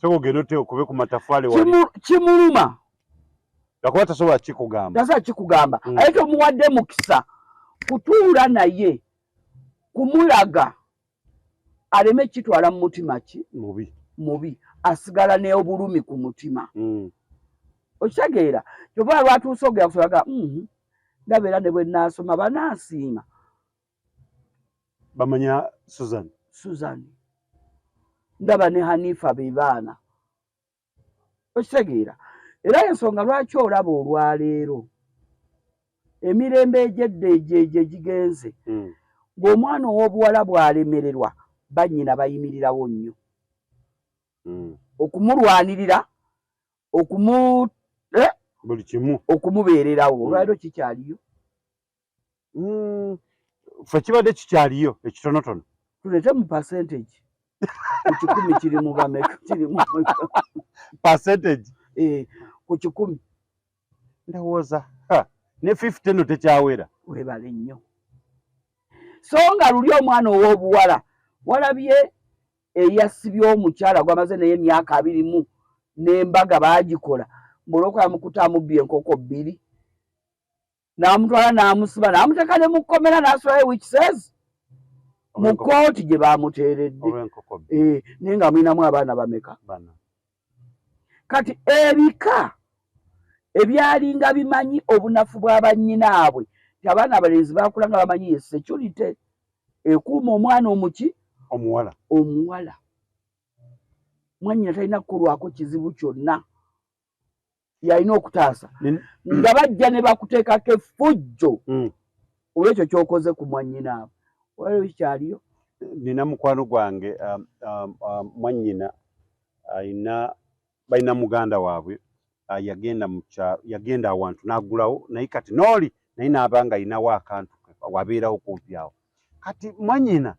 Sooka ogende ote okube ku matafaali wali. Kimuluma. Lwakuba tasobola kikugamba. Tasobola kikugamba. Aye tomuwadde mukisa kutuula naye kumulaga aleme kitwala mu mutima ki mubi. Mubi, asigala n'obulumi ku mutima. Okitegeera, kyova lwatuuse ogera kusolaga ndaba era ne bwe naasoma banaasiima. Bamanya Susan. Susan ndaba ne Hanifa be baana. Okitegeera, era ensonga lwaki olaba olwaleero emirembe egyedda egyo egyo egigenze ng'omwana ow'obuwala bw'alemererwa, bannyina bayimirirawo nnyo okumulwanirira, okumu Buli kimu. Okumubeererawo. Olwaleero kikyaliyo? Ffe kibadde kikyaliyo ekitonotono. Tuleete mu percentage, ku 100 kiri mu bameka? Kiri mu Percentage? Eh, ku 100. Ndowooza ne 50 eno tekyawera. Webale nnyo. So nga luli omwana ow'obuwala walabye eyasibye omukyala gwamaze naye emyaka 20 n'embaga baagikola, ng'olwokuba mukuta amubbye enkoko bbiri, n'amutwala n'amusiba n'amuteeka ne mu kkomera n'asulayo weeks mu kooti gye baamuteeredde. Olw'enkoko bbiri. Eh, naye nga mulinamu abaana bameka? Bana. Kati ebika ebyalinga bimanyi obunafu bwa bannyinaabwe ti abaana abalenzi bakula nga bamanyi ye security ekuuma omwana omuki? Omuwala. Omuwala. Mwannyina talina kukolwako kizibu kyonna, yalina okutaasa nga bajja ne bakuteekako effujjo olwekyo kyokoze ku mwannyina abo. Waliwo kikyaliyo. Nina mukwano gwange, mwannyina ayina, balina muganda waabwe yagenda mu kyalo, yagenda awantu n'agulawo, naye kati n'oli naye n'aba nga ayinawo akantu wabeerawo kumpi awo. Kati mwannyina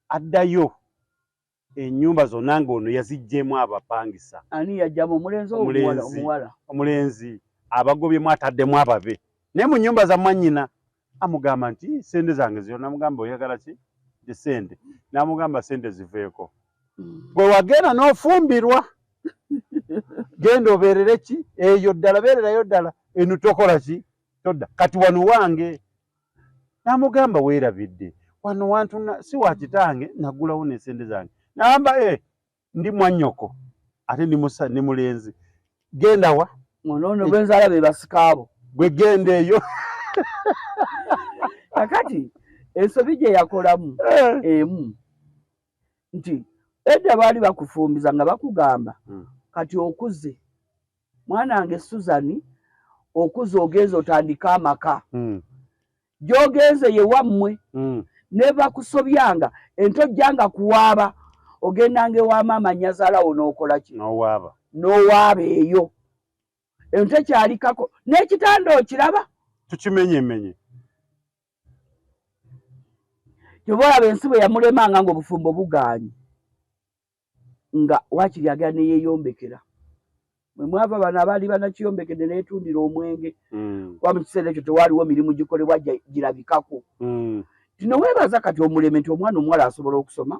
addayo ennyumba zonna ng'ono yaziggyemu abapangisa. Ani yajjamu, omulenzi oba omuwala? Omulenzi. Omuwala. Omulenzi abagobyemu, ataddemu ababe, naye mu nnyumba za mwannyina amugamba nti sente zange zyo. Namugamba, "Oyagala ki?" Nti sente. Namugamba, "Sente ziveeko, gwe wagenda n'ofumbirwa, genda obeerere ki eyo ddala, beererayo ddala eno, tokola ki, todda kati wano wange." Namugamba, "Weerabidde wano wantu si wa kitange, nagulawo n'esente zange." Nagamba, "E, ndi mwannyoko ate ndi musa, ndi mulenzi, genda wa." Ono ono benzaala be basikaabo. Gwe genda eyo. Kakati ensobi gye yakolamu emu nti edda baali bakufumbiza nga bakugamba, "Kati okuze, mwana wange Suzani, okuze, ogenze otandike amaka. Gy'ogenze ye wammwe. Ne bakusobyanga entojjanga kuwaaba, ogendanga ewa maama nnyazaalawo n'okola ki?" N'owaaba. N'owaaba eyo. Ente kyalikako n'ekitanda okiraba. Tukimenyemenye. Kyova olaba ensi bwe yamulemanga ng'obufumbo bugaanyi, nga waakiri agenda neyeeyombekera. Mwe mwava bano abaali banakiyombekedde neetundira omwenge, kuba mu kiseera ekyo tewaaliwo mirimu gikolebwa girabikako. Tino weebaza kati omulembe nti omwana omuwala asobola okusoma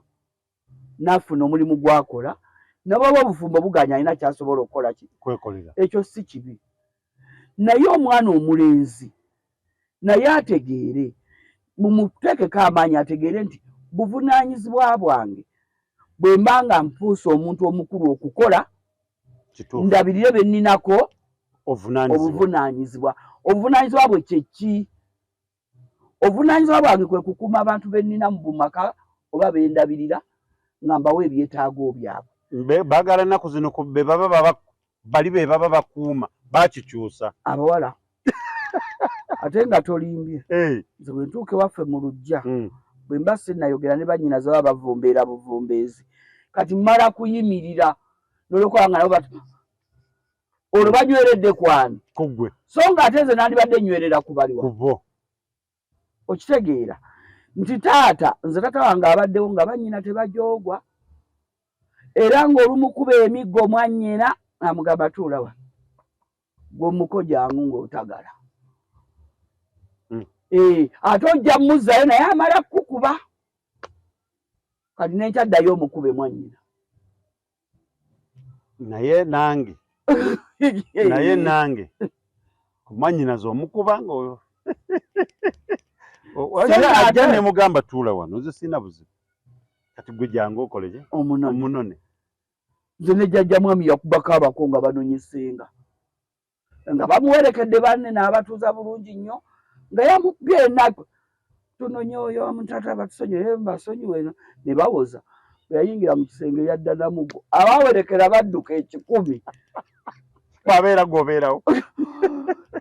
n'afuna omulimu gwakola, nabwaba obufumbo bugaanyi alina kyasobola okukola ki? Kwekolera. Ekyo si kibi, naye omwana omulenzi naye ategeere, mumuteekeko amaanyi, ategeere nti buvunaanyizibwa bwange bwe mba nga nfuuse omuntu omukulu okukola, ndabirire be nninako obuvunaanyizibwa. Obuvunaanyizibwa, obuvunaanyizibwa bwe kyeki? Obuvunaanyizibwa bwange kwe kukuuma abantu be nnina mu bumaka oba bendabirira, nga mbawa ebyetaago byabwe. Baagala ennaku zino be baba bali be baba bakuuma, bakikyusa. Abawala ate nga tolimbye. Nze bwe ntuuka ewaffe mu luggya, bwe mba sinnayogera ne bannyinaze baba bavumbeera buvumbeezi, kati mmala kuyimirira nolwokuba nga nabo bati olwo banyweredde kwani? Kuggwe. So nga ate nze nandibadde nywerera ku baliwa? Kubo. Okitegeera nti taata, nze taata wange abaddewo nga bannyina tebajoogwa, era ng'olumukuba emiggo mwannyina amugamba, "Tuula wano, gwe omuko, jangu ng'otagala." Ate ojja muzzayo, naye amala kukuba, kati nenkyaddayo omukube mwannyina. Naye nange, naye nange mwannyinaze omukuba nga oyo ajja nemugamba, "Tuula wano, nze sirina buzibu, kati gwe jangu okoleke." Omunone. Omunone. Nze ne jjajja mwami yakubako abako nga banonye ssenga, nga bamuwerekedde banne, n'abatuuza bulungi nnyo, nga yamukubye enaku, "Tunonye oyo omutata, batusonyiwe, basonyiwe," ne bawoza. Bwe yayingira mu kisenge yadda namugo, abawerekera badduka 1,000. Babeera gobeerawo.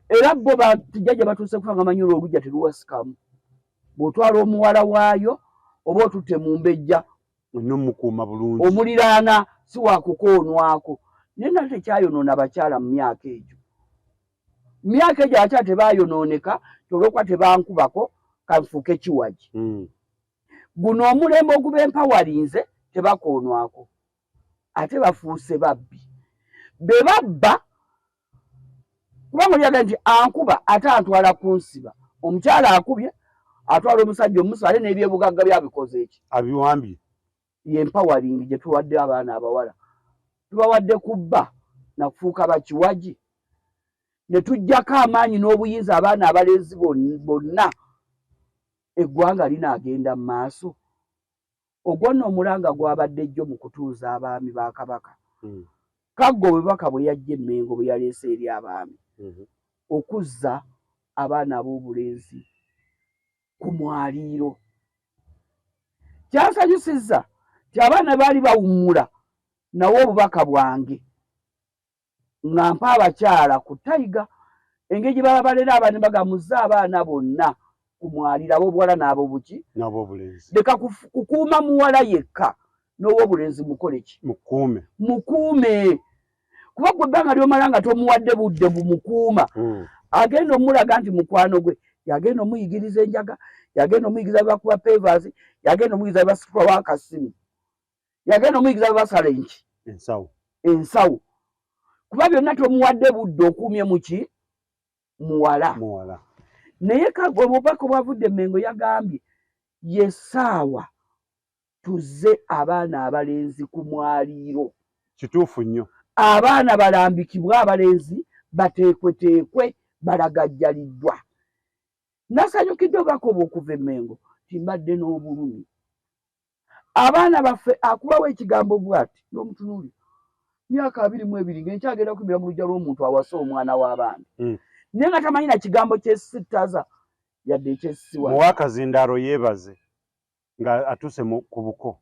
Era bo tijjajja batuuse kufa nga manyi olwo olujja teruwasikamu, bw'otwala omuwala waayo oba otutte mu mbejja. Nomukuuma bulungi. Omuliraana si wakukoonwako, naye nate tekyayonoona bakyala mu myaka egyo. Mu myaka egyo abakyala tebayonooneka olwokuba tebankubako kanfuuke kiwagi. Guno omulembe ogubempawalinze tebakoonwako, ate bafuuse babbi, be babba, kubanga olyaga nti ankuba ate antwala kunsiba. Omukyala akubye atwala omusajja omusiba, ate n'ebyebugagga byabikoze eki? Abiwambye. Ye empowering gye tuwadde abaana abawala, tubawadde kubba nakufuuka bakiwagi, ne tuggyako amaanyi n'obuyinza abaana abalenzi bonna. Eggwanga linaagenda mu maaso? Ogwo nno omulanga gwabadde jjo mu kutuuza abaami ba Kabaka. Kaggo obubaka bwe yajja Emmengo bwe yaleese eri abaami, okuzza abaana ab'obulenzi ku mwaliiro. Kyansanyusizza nti abaana baali bawummula. Nawe obubaka bwange nga mpa abakyala ku tayiga engeri gye baba balera abaana bagamuza abaana bonna ku mwaliro, ab'obuwala n'ab'obuki, n'ab'obulenzi. Leka kukuuma muwala yekka, n'ow'obulenzi mukole ki? Mukuume. Mukuume, kuba gwe ebbanga ly'omala nga tomuwadde budde bumukuuma, agenda omulaga nti mukwano gwe yagenda omuyigiriza enjaga, yagenda omuyigiriza bwebakuba pevas, yagenda omuyigiriza bwebasitulawo akasimu, yagenda omuyigiriza bwebasala enki? Ensawo. Ensawo. Kuba byonna tomuwadde budde, okuumye muki? Muwala. Muwala. Naye kagwe obubaka obwavudde Mengo yagambye yesaawa tuzze abaana abalenzi ku mwaliiro. Kituufu nnyo. Abaana balambikibwa, abalenzi bateekweteekwe, balagajjaliddwa. Nasanyukidde obubaka obwo okuva Emmengo timbadde n'obulumi. Abaana baffe akubawo ekigambo bwati n'omutunuuli myaka 22 ng'enkyagenda kuyimirira mu luggya lw'omuntu awase omwana w'abaana, naye nga tamanyi na kigambo kyesittaza yadde ekyesiwa. Muwa akazindaalo yeebaze nga atuuse ku buko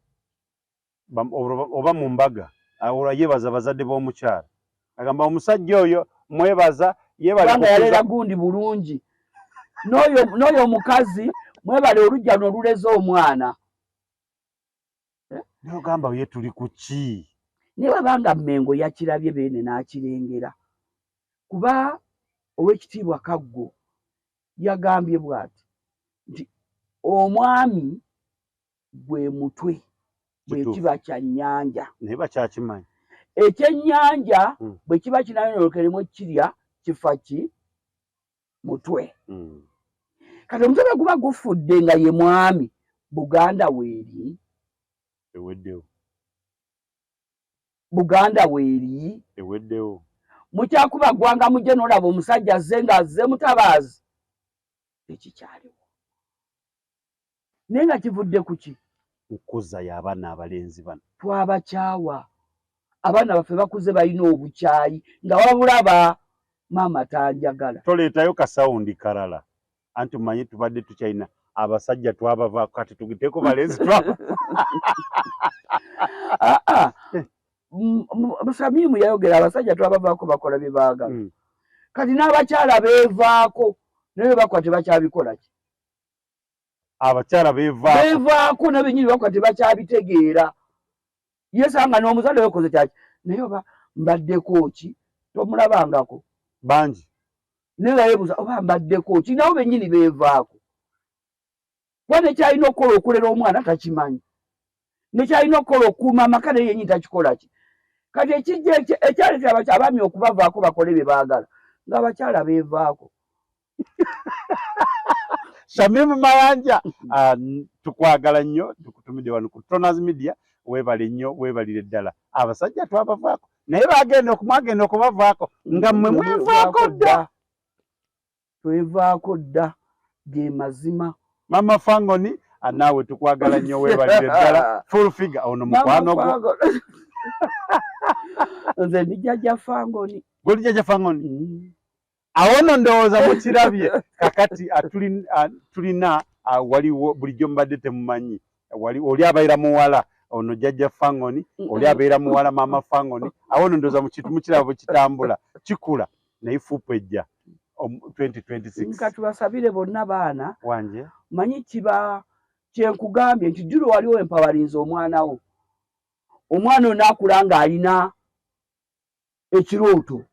oba mu mbaga, olwo yeebaza abazadde b'omukyala, agamba omusajja oyo mwebaza. Yeebale yalera gundi bulungi, n'oyo omukazi mwebale olujja luno oluleza omwana. Eh? Nogamba ye tuli ku ki? Naye wabanga Mmengo yakirabye beene n'akirengera, kuba Owekitiibwa Kaggo yagambye bw'ati nti omwami gwe mutwe bwe kiba kya nnyanja. Naye bakyakimanyi. Ekyennyanja bwe kiba kinayonookeremu ekirya kifa ki? Mutwe. Kati omutwe bwe guba gufudde nga ye mwami, Buganda weeri. Eweddewo. Buganda weeri. Eweddewo. Mukyakuba ggwanga mujje nolaba omusajja azze nga azze mutabaazi, ekikyaliwo naye nga kivudde ku ki? Nkuza y'abaana abalenzi bano. Twabakyawa. Abaana baffe bakuze balina obukyayi nga babulaba, maama tanjagala. Toleetayo kasawundi kalala, anti omanyi tubadde tukyalina abasajja twabavaako, kati tugiteeko balenzi twaba. Aa, Samiimu yayogera abasajja twabavaako, bakola bye baagala. Kati n'abakyala beevaako, naye bakola tebakyabikola ki? Abakyala beevaako. Beevaako nabo benyini, bakola tebakyabitegeera. Yesanga n'omuzadde wekoze kyaki, naye oba mbaddeko ki? Tomulabangako? Bangi. Naye nga yeebuuza oba mbaddeko ki? Nabo bennyini beevaako, kuba nekyalina okukola okulera omwana takimanyi, nekyalina okukola okukuuma amaka naye yenyini takikola ki. Kati ekijja ekyaleetera abaami okubavaako bakole bye baagala ng'abakyala beevaako. Shamimu Mayanja, tukwagala nnyo, tukutumidde wano ku Tronas Media. Weebale nnyo, weebalire ddala. Abasajja twabavaako, naye bagenda okumwagenda okubavaako nga mmwe mwevaako dda. Twevaako dda, ge mazima. Mama Fangoni, naawe tukwagala nnyo, weebalire ddala. Full Figure ono mukwano gwo. Nze ndi jjajja Fangoni. Goli jjajja Fangoni. Awo nno ndowooza mukirabye. Kakati tulina waliwo bulijjo mubadde temumanyi wali oli abeera muwala ono jjajja Fangoni, oli abeera muwala maama Fangoni. Awo nno ndowooza mukintu mukiraba bwe kitambula kikula, naye fuupu ejja 2026. Nka tubasabire bonna baana. Wanje. Manyi kiba kyenkugambye nti jjulo waliwo empawalinze omwana wo, omwana oyo n'akula ng'alina ekirooto.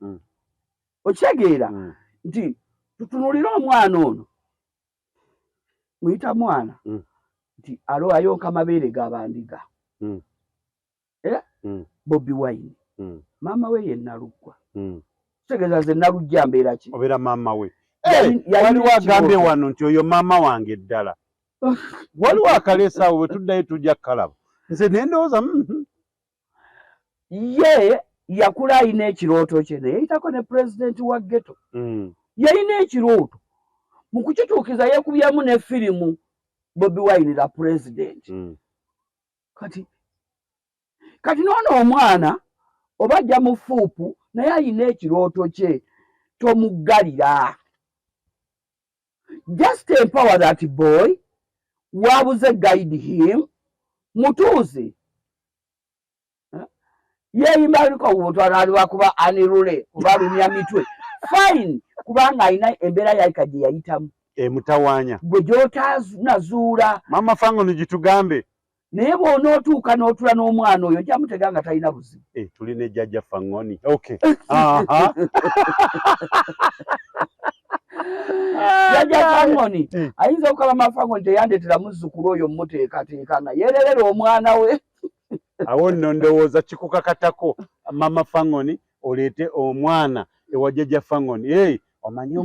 Okitegeera nti tutunulire omwana ono, muyita mwana nti alo ayonka mabeere g'abandiga. Eh? Bobi Wine maama we ye Naluggwa. Kitegeeza nze Nalujja mbeera ki? Obeera maama we. Waliwo agambye wano nti oyo maama wange ddala. Waliwo akaleesa awo, bwe tuddayo tujja kukalaba. Nze nendowooza Ye yakula alina ekirooto kye, naye yayitako ne pulezidenti wa ghetto. Yalina ekirooto, mu kukituukiza yeekubyamu ne firimu Bobi Wine la pulezidenti. Kati noono omwana oba ajja mu fuupu, naye alina ekirooto kye, tomuggalira. Just empower that boy, wabuze guide him, mutuuze. Yeeyimba aliko obuntu aliwakuba anirule kuba alumya mitwe. Fine, kubanga alina embeera yalika gye yayitamu emutawaanya, gwe gy'otanazuula. Mama Fangoni gitugambe. Naye bw'onootuuka n'otula n'omwana oyo, ojja mutega nga talina buzibu. Eh, tuli ne Jjajja Fangoni. Okay. Jjajja Fangoni ayinza okukaba Mama Fangoni teyandetera muzzukulu oyo mmuteekateeka nga yeererera omwana we. Awo nno ndowooza kikukakatako, Mama Fangoni, oleete omwana ewa Jjajja Fangoni. Hey, omanyi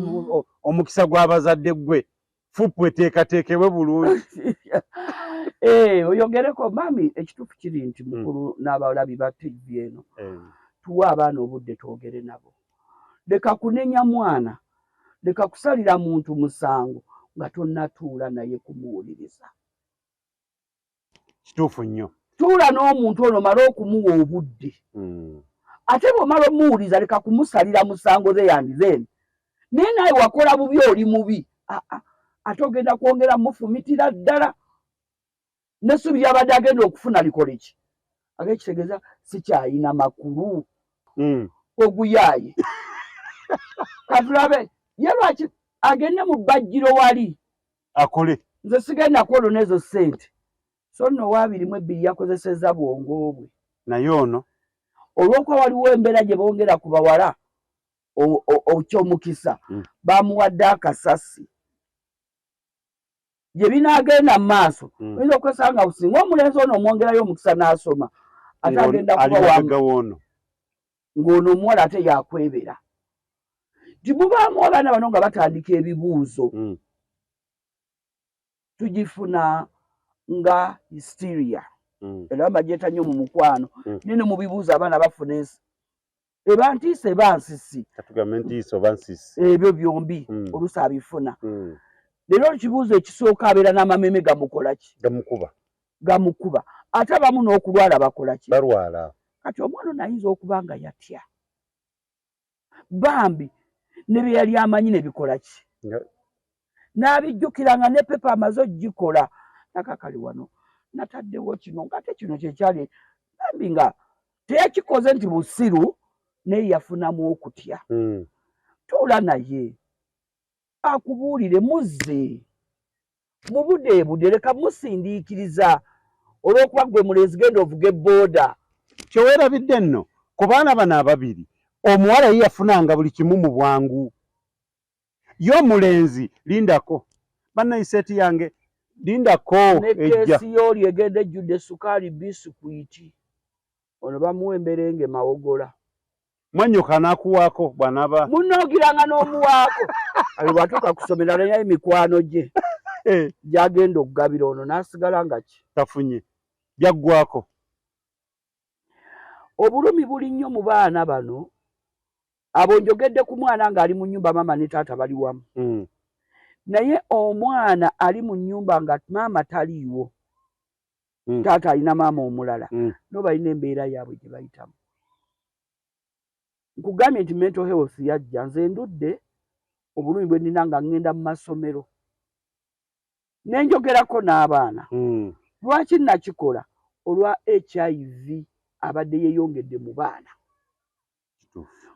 omukisa gw'abazadde gwe fupu eteekateekebwe bulungi. Eh, oyogereko mami, ekituufu kiri nti mukulu n'abalabi ba TV eno, tuwe abaana obudde twogere nabo. Leka kunenya mwana, leka kusalira muntu musango nga tonnatuula naye kumuwuliriza. Kituufu nnyo. Tuula n'omuntu ono, male okumuwa obudde. Ate bw'omala omuwuliza, leka kumusalira musango there and then. Naye naye wakola bubi, oli mubi. Ah, ah. Ate ogenda kwongera mufumitira ddala nessubi lyabadde agenda okufuna likole ki? Age kitegeeza sikyayina makulu. Oguyaaye katulabe ye lwaki agende mu bbajjiro wali akole. Nze sigenda kwolwo n'ezo ssente. So nno 22 yakozesezza bwongo bwe. Naye ono olw'okuba waliwo embeera gye bongera ku bawala okyomukisa bamuwadde akasasi gye binaagenda mu maaso. Oyinza okwesanga singa omulenzi ono omwongerayo omukisa n'asoma, ate agenda ali kuba wa mabega w'ono. Ng'ono omuwala ate yakwebera nti mubaamu abaana bano nga batandika ebibuuzo. Tugifuna nga hysteria era bagyeta nnyo mu mukwano. Naye ne mu bibuuzo abaana bafuna ensi eba ntiisa eba nsisi. Katugambe ntiisa oba nsisi. Ebyo byombi oluusi abifuna. Leero ekibuuzo ekisooka abeera n'amameme gamukola ki? Gamukuba. Gamukuba. Ate abamu n'okulwala bakola ki? Balwala. Kati omwana ono ayinza okuba nga yatya bambi ne bye yali amanyi ne bikola ki? N'abijjukira nga ne paper amaze ogikola nakakali wano nataddewo kino, ng'ate kino kyekyali bambi nga teyakikoze nti busiru, naye yafunamu okutya. Tuula naye akubuulire, muzze mubudeebude, leka musindiikiriza olw'okuba gwe mulenzi genda ovuga ebbooda. Kyeweerabidde nno, ku baana bano ababiri, omuwala ye yafunanga buli kimu mu bwangu, ye omulenzi lindako bannayiseeti yange, lindako ne ejja. Keesi y'oli egenda ejjudde sukaali, bisikwiti, ono bamuwa emberenge mawogola. Mwannyoko anaakuwaako bw'anaaba munoogiranga n'omuwaako ali bw'atuuka kusomera naye emikwano gye gyagenda okugabira ono n'asigala nga ki? Tafunye, byaggwako. Obulumi buli nnyo mu baana bano. Abo njogedde ku mwana ng'ali mu nnyumba, maama ne taata bali wamu. Naye omwana ali mu nnyumba nga maama taliiwo, taata alina maama omulala, no balina embeera yaabwe gye bayitamu. Nkugambye nti mental health yajja. Nze ndudde obulumi bwe nnina nga ŋŋenda mu masomero ne njogerako n'abaana. Lwaki nakikola? Olwa HIV abadde yeeyongedde mu baana.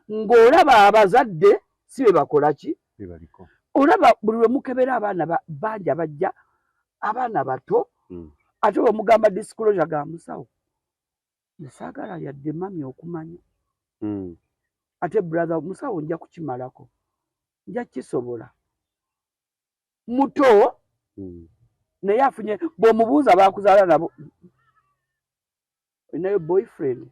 Ng'olaba abazadde si be bakola ki? Bebaliko. Olaba buli lwe mukebera abaana bangi abajja, abaana bato. Ate bwemugamba disclosure ga musawo, nsaagala yadde mami okumanya. Ate brother musawo, nja kukimalako, nja kisobola. Muto naye afunye. Bw'omubuuza bakuzaala nabo, olinayo boyfriend,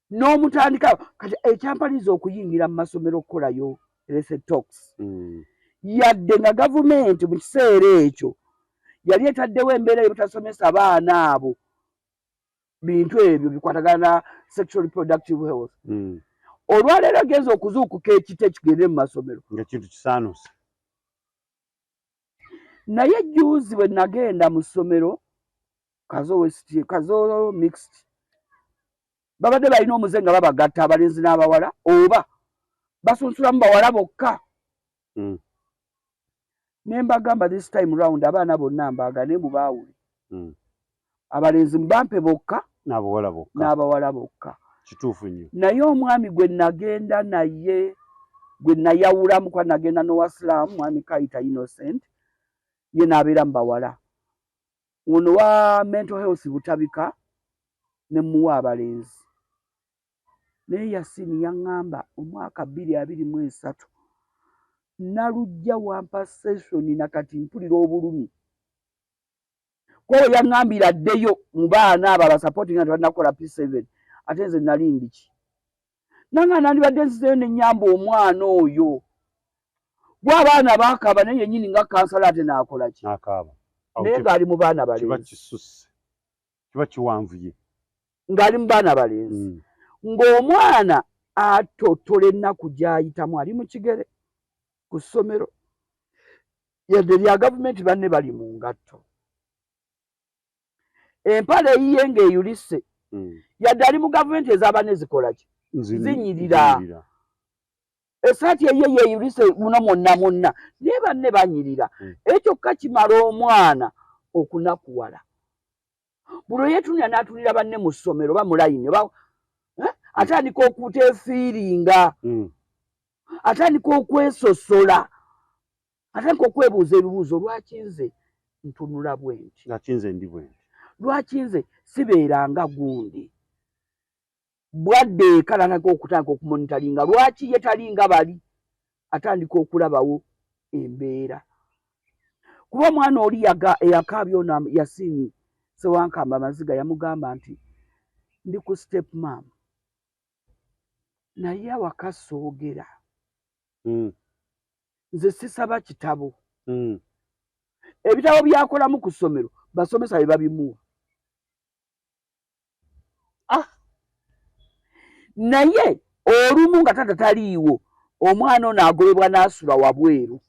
n'omutandika. Kati ekyampaliza okuyingira mu masomero okukolayo health talks, yadde nga gavumenti mu kiseera ekyo yali etaddewo embeera y'obutasomesa baana abo bintu ebyo bikwatagana na sexual reproductive health, olwaleero genza okuzuukuka ekite kigende mu masomero. Nga kintu kisaanuuse. Naye juzi bwe nagenda mu ssomero Kazo West, Kazo Mixed, babadde balina omuze nga babagatta abalenzi n'abawala oba basunsulamu bawala bokka. Ne mbagamba, this time round abaana bonna mbaaga, naye mubaawule. Abalenzi mubampe bokka. N'abawala bokka. N'abawala bokka. Kituufu nnyo. Naye omwami gwe nagenda naye, gwe nayawulamu, kuba nagenda n'owasiraamu, mwami Kayita Innocent, ye n'abeera mu bawala. Ono wa mental health Butabika ne muwa abalenzi. Naye Yasini yaŋŋamba omwaka 2023 nalujja wampa session, nakati mpulira obulumi. Kwowe yaŋŋambira addeyo mu baana abo abasupportinga nti balina P7, ate nze nali ndiki nanga nandibadde nzizeyo ne nnyamba omwana oyo. Gwe abaana baakaaba, naye yennyini nga kansala ate n'akola ki? N'akaaba. Naye ng'ali mu baana Kiba balenzi. Kisusse, kiba kiwanvuye. Ng'ali mu baana balenzi. Ng'omwana atottola ennaku gy'ayitamu, ali mu kigere ku ssomero yadde lya gavumenti, banne bali mu ngatto, empale eyiye ng'eyulise, yadde ali mu gavumenti ez'abanne zikola ki? Zinyirira. Zinyirira. Essaati eyiye yeeyulise muno mwonna mwonna, naye banne banyirira. Ekyokka kimala omwana okunakuwala buli oyeetunira n'atunira banne mu ssomero oba mu layini oba atandika okuteefiiringa, atandika okwesosola, atandika okwebuuza ebibuuzo: lwaki nze ntunula bwe nti? Lwaki nze ndi bwe nti? Lwaki nze sibeeranga gundi? Bwadde eka natandika okutandika okumonitoringa lwaki ye talinga bali, atandika okulabawo embeera. Kuba omwana oli eyakaabya ono Yasini Sewankamba amaziga, yamugamba nti ndi ku step mum, naye awaka soogera, nze sisaba kitabo. Ebitabo byakolamu ku ssomero basomesa bye babimuwa. Ah! Naye olumu nga taata taliiwo, omwana ono agobebwa n'asula wabweru,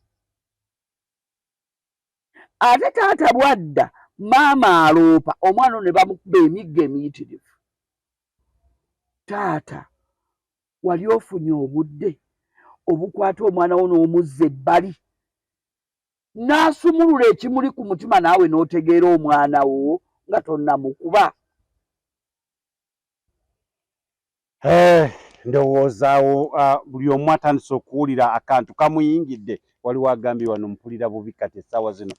ate taata bwadda maama aloopa omwana ono ne bamukuba emiggo emiyitirivu. Taata, wali ofunye obudde obukwata omwana wo n'omuzza ebbali n'asumulula ekimuli ku mutima, naawe n'otegeera omwana wo nga tonnamukuba? Ndowooza awo buli omu atandise okuwulira akantu kamuyingidde. Waliwo agambye wano, mpulira bubi kati essaawa zino.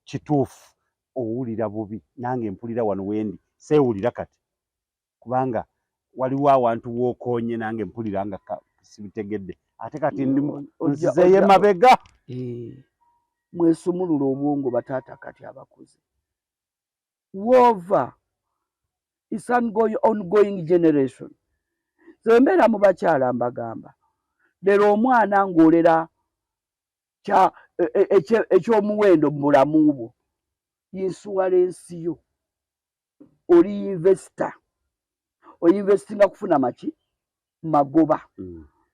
Kituufu, owulira bubi, nange mpulira wano wendi seewulira kati, kubanga waliwo awantu wookoonye, nange mpulira nga sibitegedde. Ate kati ndi nzizeeyo emabega. Mwesumulula obwongo, bataata kati abakuze. Wova is an ongoing generation. So embeera mu bakyala mbagamba, lero omwana ng'olera ekyomuwendo mu bulamu bwo, insurance yo, oli investor, oinvestinga kufuna maki? Magoba.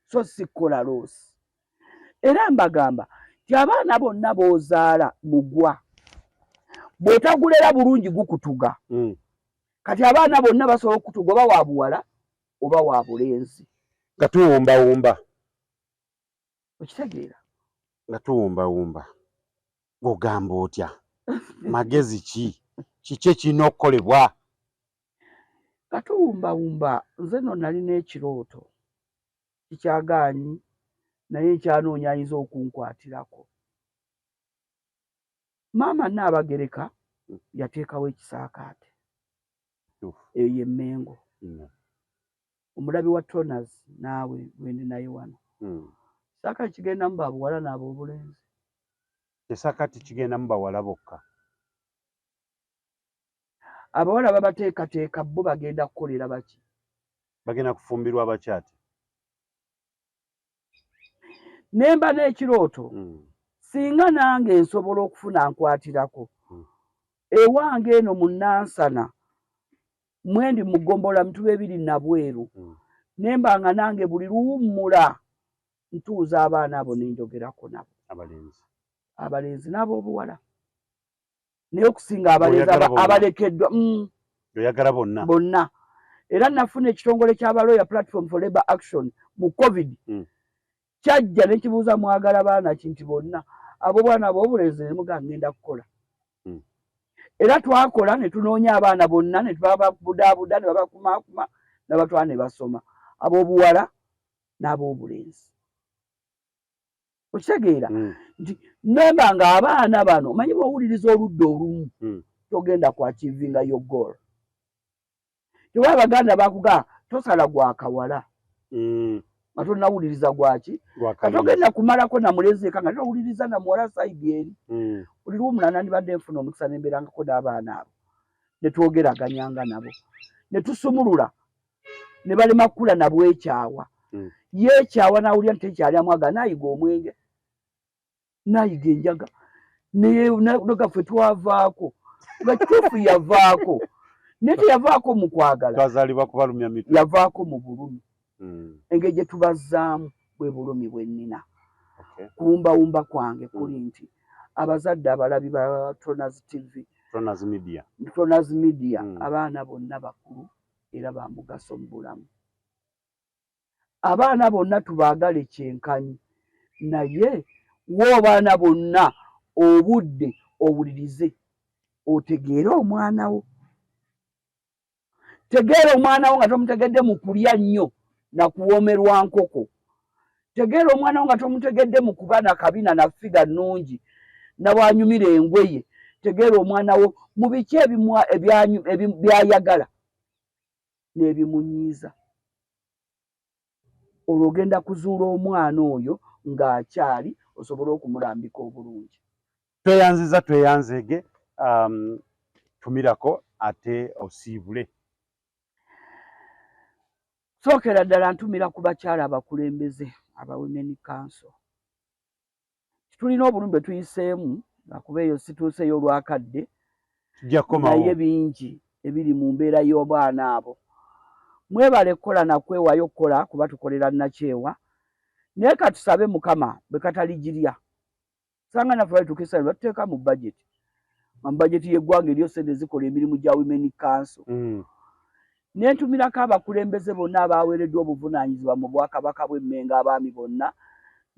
So si kukola loss. Era mbagamba nti abaana bonna b'ozaala mugwa, bw'otagulera bulungi gukutuga. Kati abaana bonna basobola okutuga, oba wa buwala oba wa bulenzi. Nga tuwumbawumba. Okitegeera? Nga tuwumbawumba, ogamba otya? Magezi ki? Kiki ekirina okukolebwa? Nga tuwumbawumba, nze nno nalina ekirooto kikyagaanyi, naye nkyanoonya ayinza okunkwatirako. Maama Nnaabagereka yateekawo ekisaakaate eyo ye Mmengo. Omulabi wa Toners, naawe gwendi naye wano, kisaakaate kigendamu babuwala n'ab'obulenzi. Ekisaakaate kigendamu bawala bokka. Abawala babateekateeka, bo bagenda kukolera baki? Bagenda kufumbirwa abakyati. Nemba n'ekirooto, singa nange nsobola okufuna nkwatirako ewange eno mu Nansana, mwendi mu ggombola Mituba ebiri Nabweru, nemba nga nange buli luwummula ntuuza abaana abo nenjogerako nabo. Abalenzi. Abalenzi n'ab'obuwala, naye okusinga abalenzi. Oyagala bonna. Abalekeddwa. Oyagala bonna. Bonna. Era nafuna ekitongole ky'abaloya, Platform for Labor Action, mu COVID. Kyajja nekibuuza, mwagala baana ki? Nti bonna, abo bwana ab'obulenzi. Nemuga ngenda kukola. Era twakola ne tunoonya abaana bonna ne tubabudaabuda ne babakumaakuma nabatwala ne basoma, ab'obuwala n'ab'obulenzi. Okitegeera? Nti nemba nga abaana bano, omanyi bw'owuliriza oludda olumu, togenda kwachievinga yo goal. Tewaba abaganda bakugaa tosala gwa kawala nga tonawuliriza gwaki, katogenda kumalako na mulenzi eka nga towuliriza na muwala side eri. Buli lwomulala nandibadde nfuna omukisa nembeerangako n'abaana abo ne twogeraganyanga nabo ne tusumulula ne balema kukula nabwekyawa. Yeekyawa n'awulira nti tekyali amwaga, n'ayiga omwenge, n'ayiga enjaga, nagaffe twavaako nga kituufu yavaako, naye teyavaako mu kwagala. Twazaalibwa kubalumya mitwe. Yavaako mu bulumi. Engeri gye tubazzaamu bwe bulumi bwe nnina. Kuwumbawumba kwange kuli nti abazadde abalabi ba Tronas TV, Tronas Media, Tronas Media, abaana bonna bakulu era ba mugaso mu bulamu. Abaana bonna tubaagale kyenkanyi, naye wa abaana bonna obudde owulirize otegeere omwana wo. Tegeera omwana wo nga tomutegedde mu kulya nnyo na kuwoomerwa nkoko. Tegeera omwana wo nga tomutegedde mu kuba na kabina na figure nnungi na bw'anyumira engoye. Tegeera omwana wo mu biki by'ayagala n'ebimunyiiza. Olwo ogenda kuzuula omwana oyo ng'akyali, osobole okumulambika obulungi. Tweyanziza, tweyanzeege. Tumirako ate osiibule. Sookera ddala ntumira ku bakyala abakulembeze aba Women Council. Tulina obulumi bwe tuyiseemu, lwakuba eyo situuseeyo olwakadde, naye bingi ebiri mu mbeera y'obwana abo. Mwebale kukola nakwewaayo okukola kuba tukolera nnakyewa, naye katusabe Mukama bwe kataligirya sanga naffe bali batuteeka mu budget, mu budget y'eggwanga eriyo ssente zikola emirimu gya Women Council. Nentumirako abakulembeze bonna abaweereddwa obuvunaanyizibwa mu bwakabaka bw'Emmengo, abaami bonna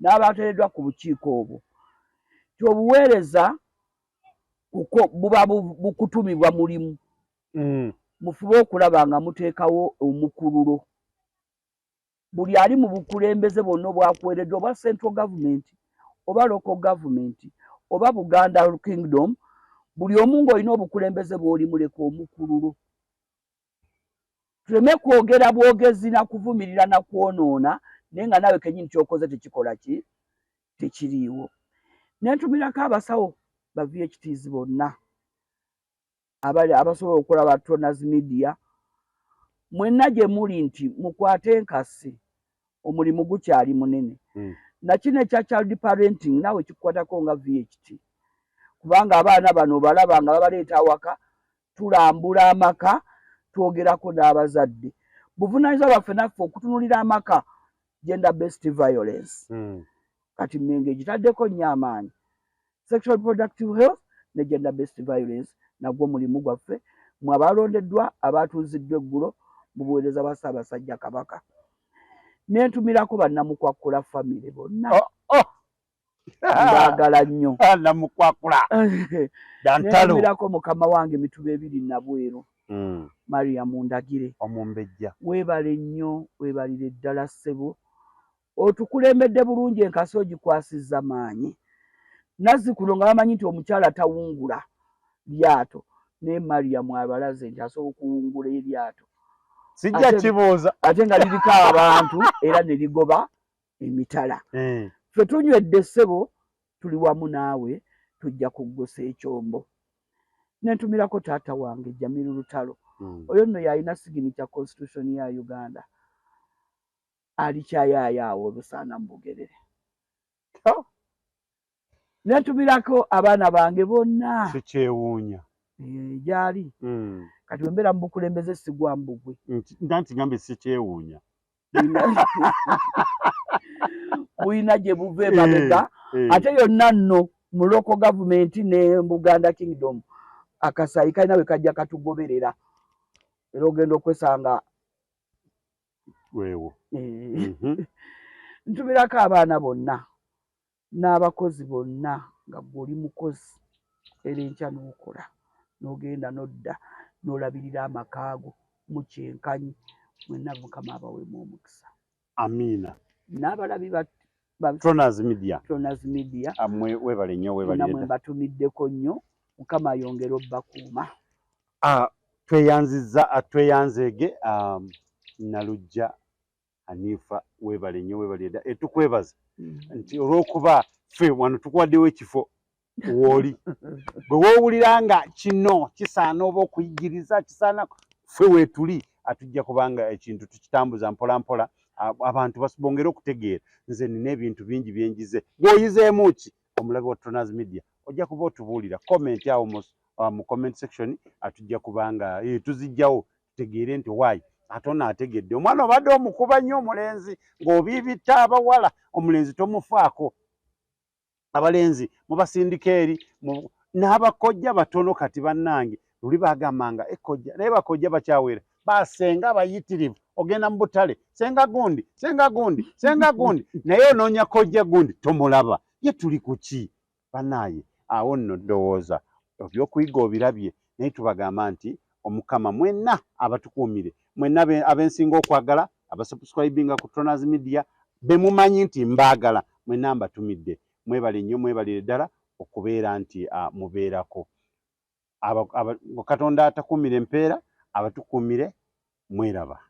n'abateereddwa ku bukiiko obwo, ti obuweereza buba bukutumibwa mulimu. Mufube okulaba nga muteekawo omukululo. Buli ali mu bukulembeze bwonna obwakuweereddwa, oba central government oba local government oba Buganda Kingdom, buli omu ng'olina obukulembeze bw'olimu, leka omukululo, tuleme kwogera bwogezi na kuvumirira na kwonoona, naye nga naawe kennyini kyokoze tekikola ki, tekiriiwo. Nentumirako abasawo ba VHTs bonna abali abasobola okukola ba Tronas Media mwenna gye muli nti mukwate enkasi, omulimu gukyali munene. Nakino ekya child parenting naawe kikukwatako nga VHT, kubanga abaana bano balaba nga babaleeta awaka, tulambula amaka, twogerako n'abazadde. Buvunaanyizibwa bwaffe naffe okutunulira amaka. Gender based violence, kati Mmengo egitaddeko nnyo amaanyi, sexual reproductive health ne gender based violence, nagwo mulimu gwaffe mwe abalondeddwa, abatuuziddwa eggulo mu buweereza bwa Ssaabasajja Kabaka. Nentumirako bannamukwakula famire bonna. Oh, oh. Mbaagala nnyo. Namukwakula dantalo. Nentumirako mukama wange Mituba ebiri Nabweru, Mariam Ndagire. Omumbejja. Weebale nnyo, weebalire ddala ssebo, otukulembedde bulungi, enkasi ogikwasizza maanyi. Nazzikuno nga bamanyi nti omukyala tawungula lyato, naye Mariam abalaze nti asobola okuwungula eryato. Sijja kibuuza. Ate nga liriko abantu era ne ligoba emitala. Ffe tunywedde ssebo, tuli wamu naawe, tujja kuggusa ekyombo. Nentumirako taata wange Jamiru Lutalo. Oyo nno yalina signature constitution ya Uganda, ali kyayaaya awo olusaana mu Bugerere. Oh. Nentumirako abaana bange bonna. Sikyewuunya. Gyali. Kati bwe mbeera mu bukulembeze sigwa mbugwe. Nti gambe sikyewuunya. Bulina gye buva emabega. Ate yonna nno mu local government ne Buganda Kingdom, akasayi kalina we kajja katugoberera, era ogenda okwesanga. Weewo. Ntumirako abaana bonna n'abakozi bonna, nga gwe oli mukozi era enkya n'okola. N'ogenda n'odda n'olabirira amaka go mu kyenkanyi. Mwenna Mukama abaweemu omukisa. Amiina. N'abalabi ba Tronas Media. Tronas Media. Ah, mwe webale nnyo, webale. Namwe mbatumiddeko nnyo. Mukama ayongere obbakuuma. Ah, tweyanzizza, ah, tweyanzeege Nalujja Hanifa, webale nnyo, webale dda. Etukwebaza nti olw'okuba ffe wano tukuwaddewo ekifo wooli bwe woowulira nga kino kisaana oba okuyigiriza kisaana, ffe weetuli, atujja kubanga ekintu tukitambuza mpola mpola, abantu bongere okutegeera. Nze nina ebintu bingi byenjize. Gw'oyizeemu ki, omulabi wa Tronas Media? Ojja kuba otubuulira comment awo mu comment section, atujja kubanga tuzijjawo tutegeere nti waayi ate ono ategedde. Omwana obadde omukuba nnyo omulenzi ng'obiibitta abawala, omulenzi tomufaako, abalenzi mubasindika eri n'abakojja batono. Kati bannange, luli bagambanga ekojja, naye bakojja bakyawera, basenga bayitirivu. Ogenda mu butale, senga gundi, senga gundi, senga gundi, naye onoonya kojja gundi tomulaba. Ye tuli ku ki, bannaaye? Awo nno ndowooza ebyokuyiga obirabye, naye tubagamba nti Omukama mwenna abatukuumire, mwenna abensinga okwagala, abasubscribinga ku Tronas Media, bemumanyi nti mbaagala, mwenna mbatumidde. Mwebale nnyo, mwebalire ddala okubeera nti mubeerako. Katonda atakuumire empeera, abatukuumire. Mweraba.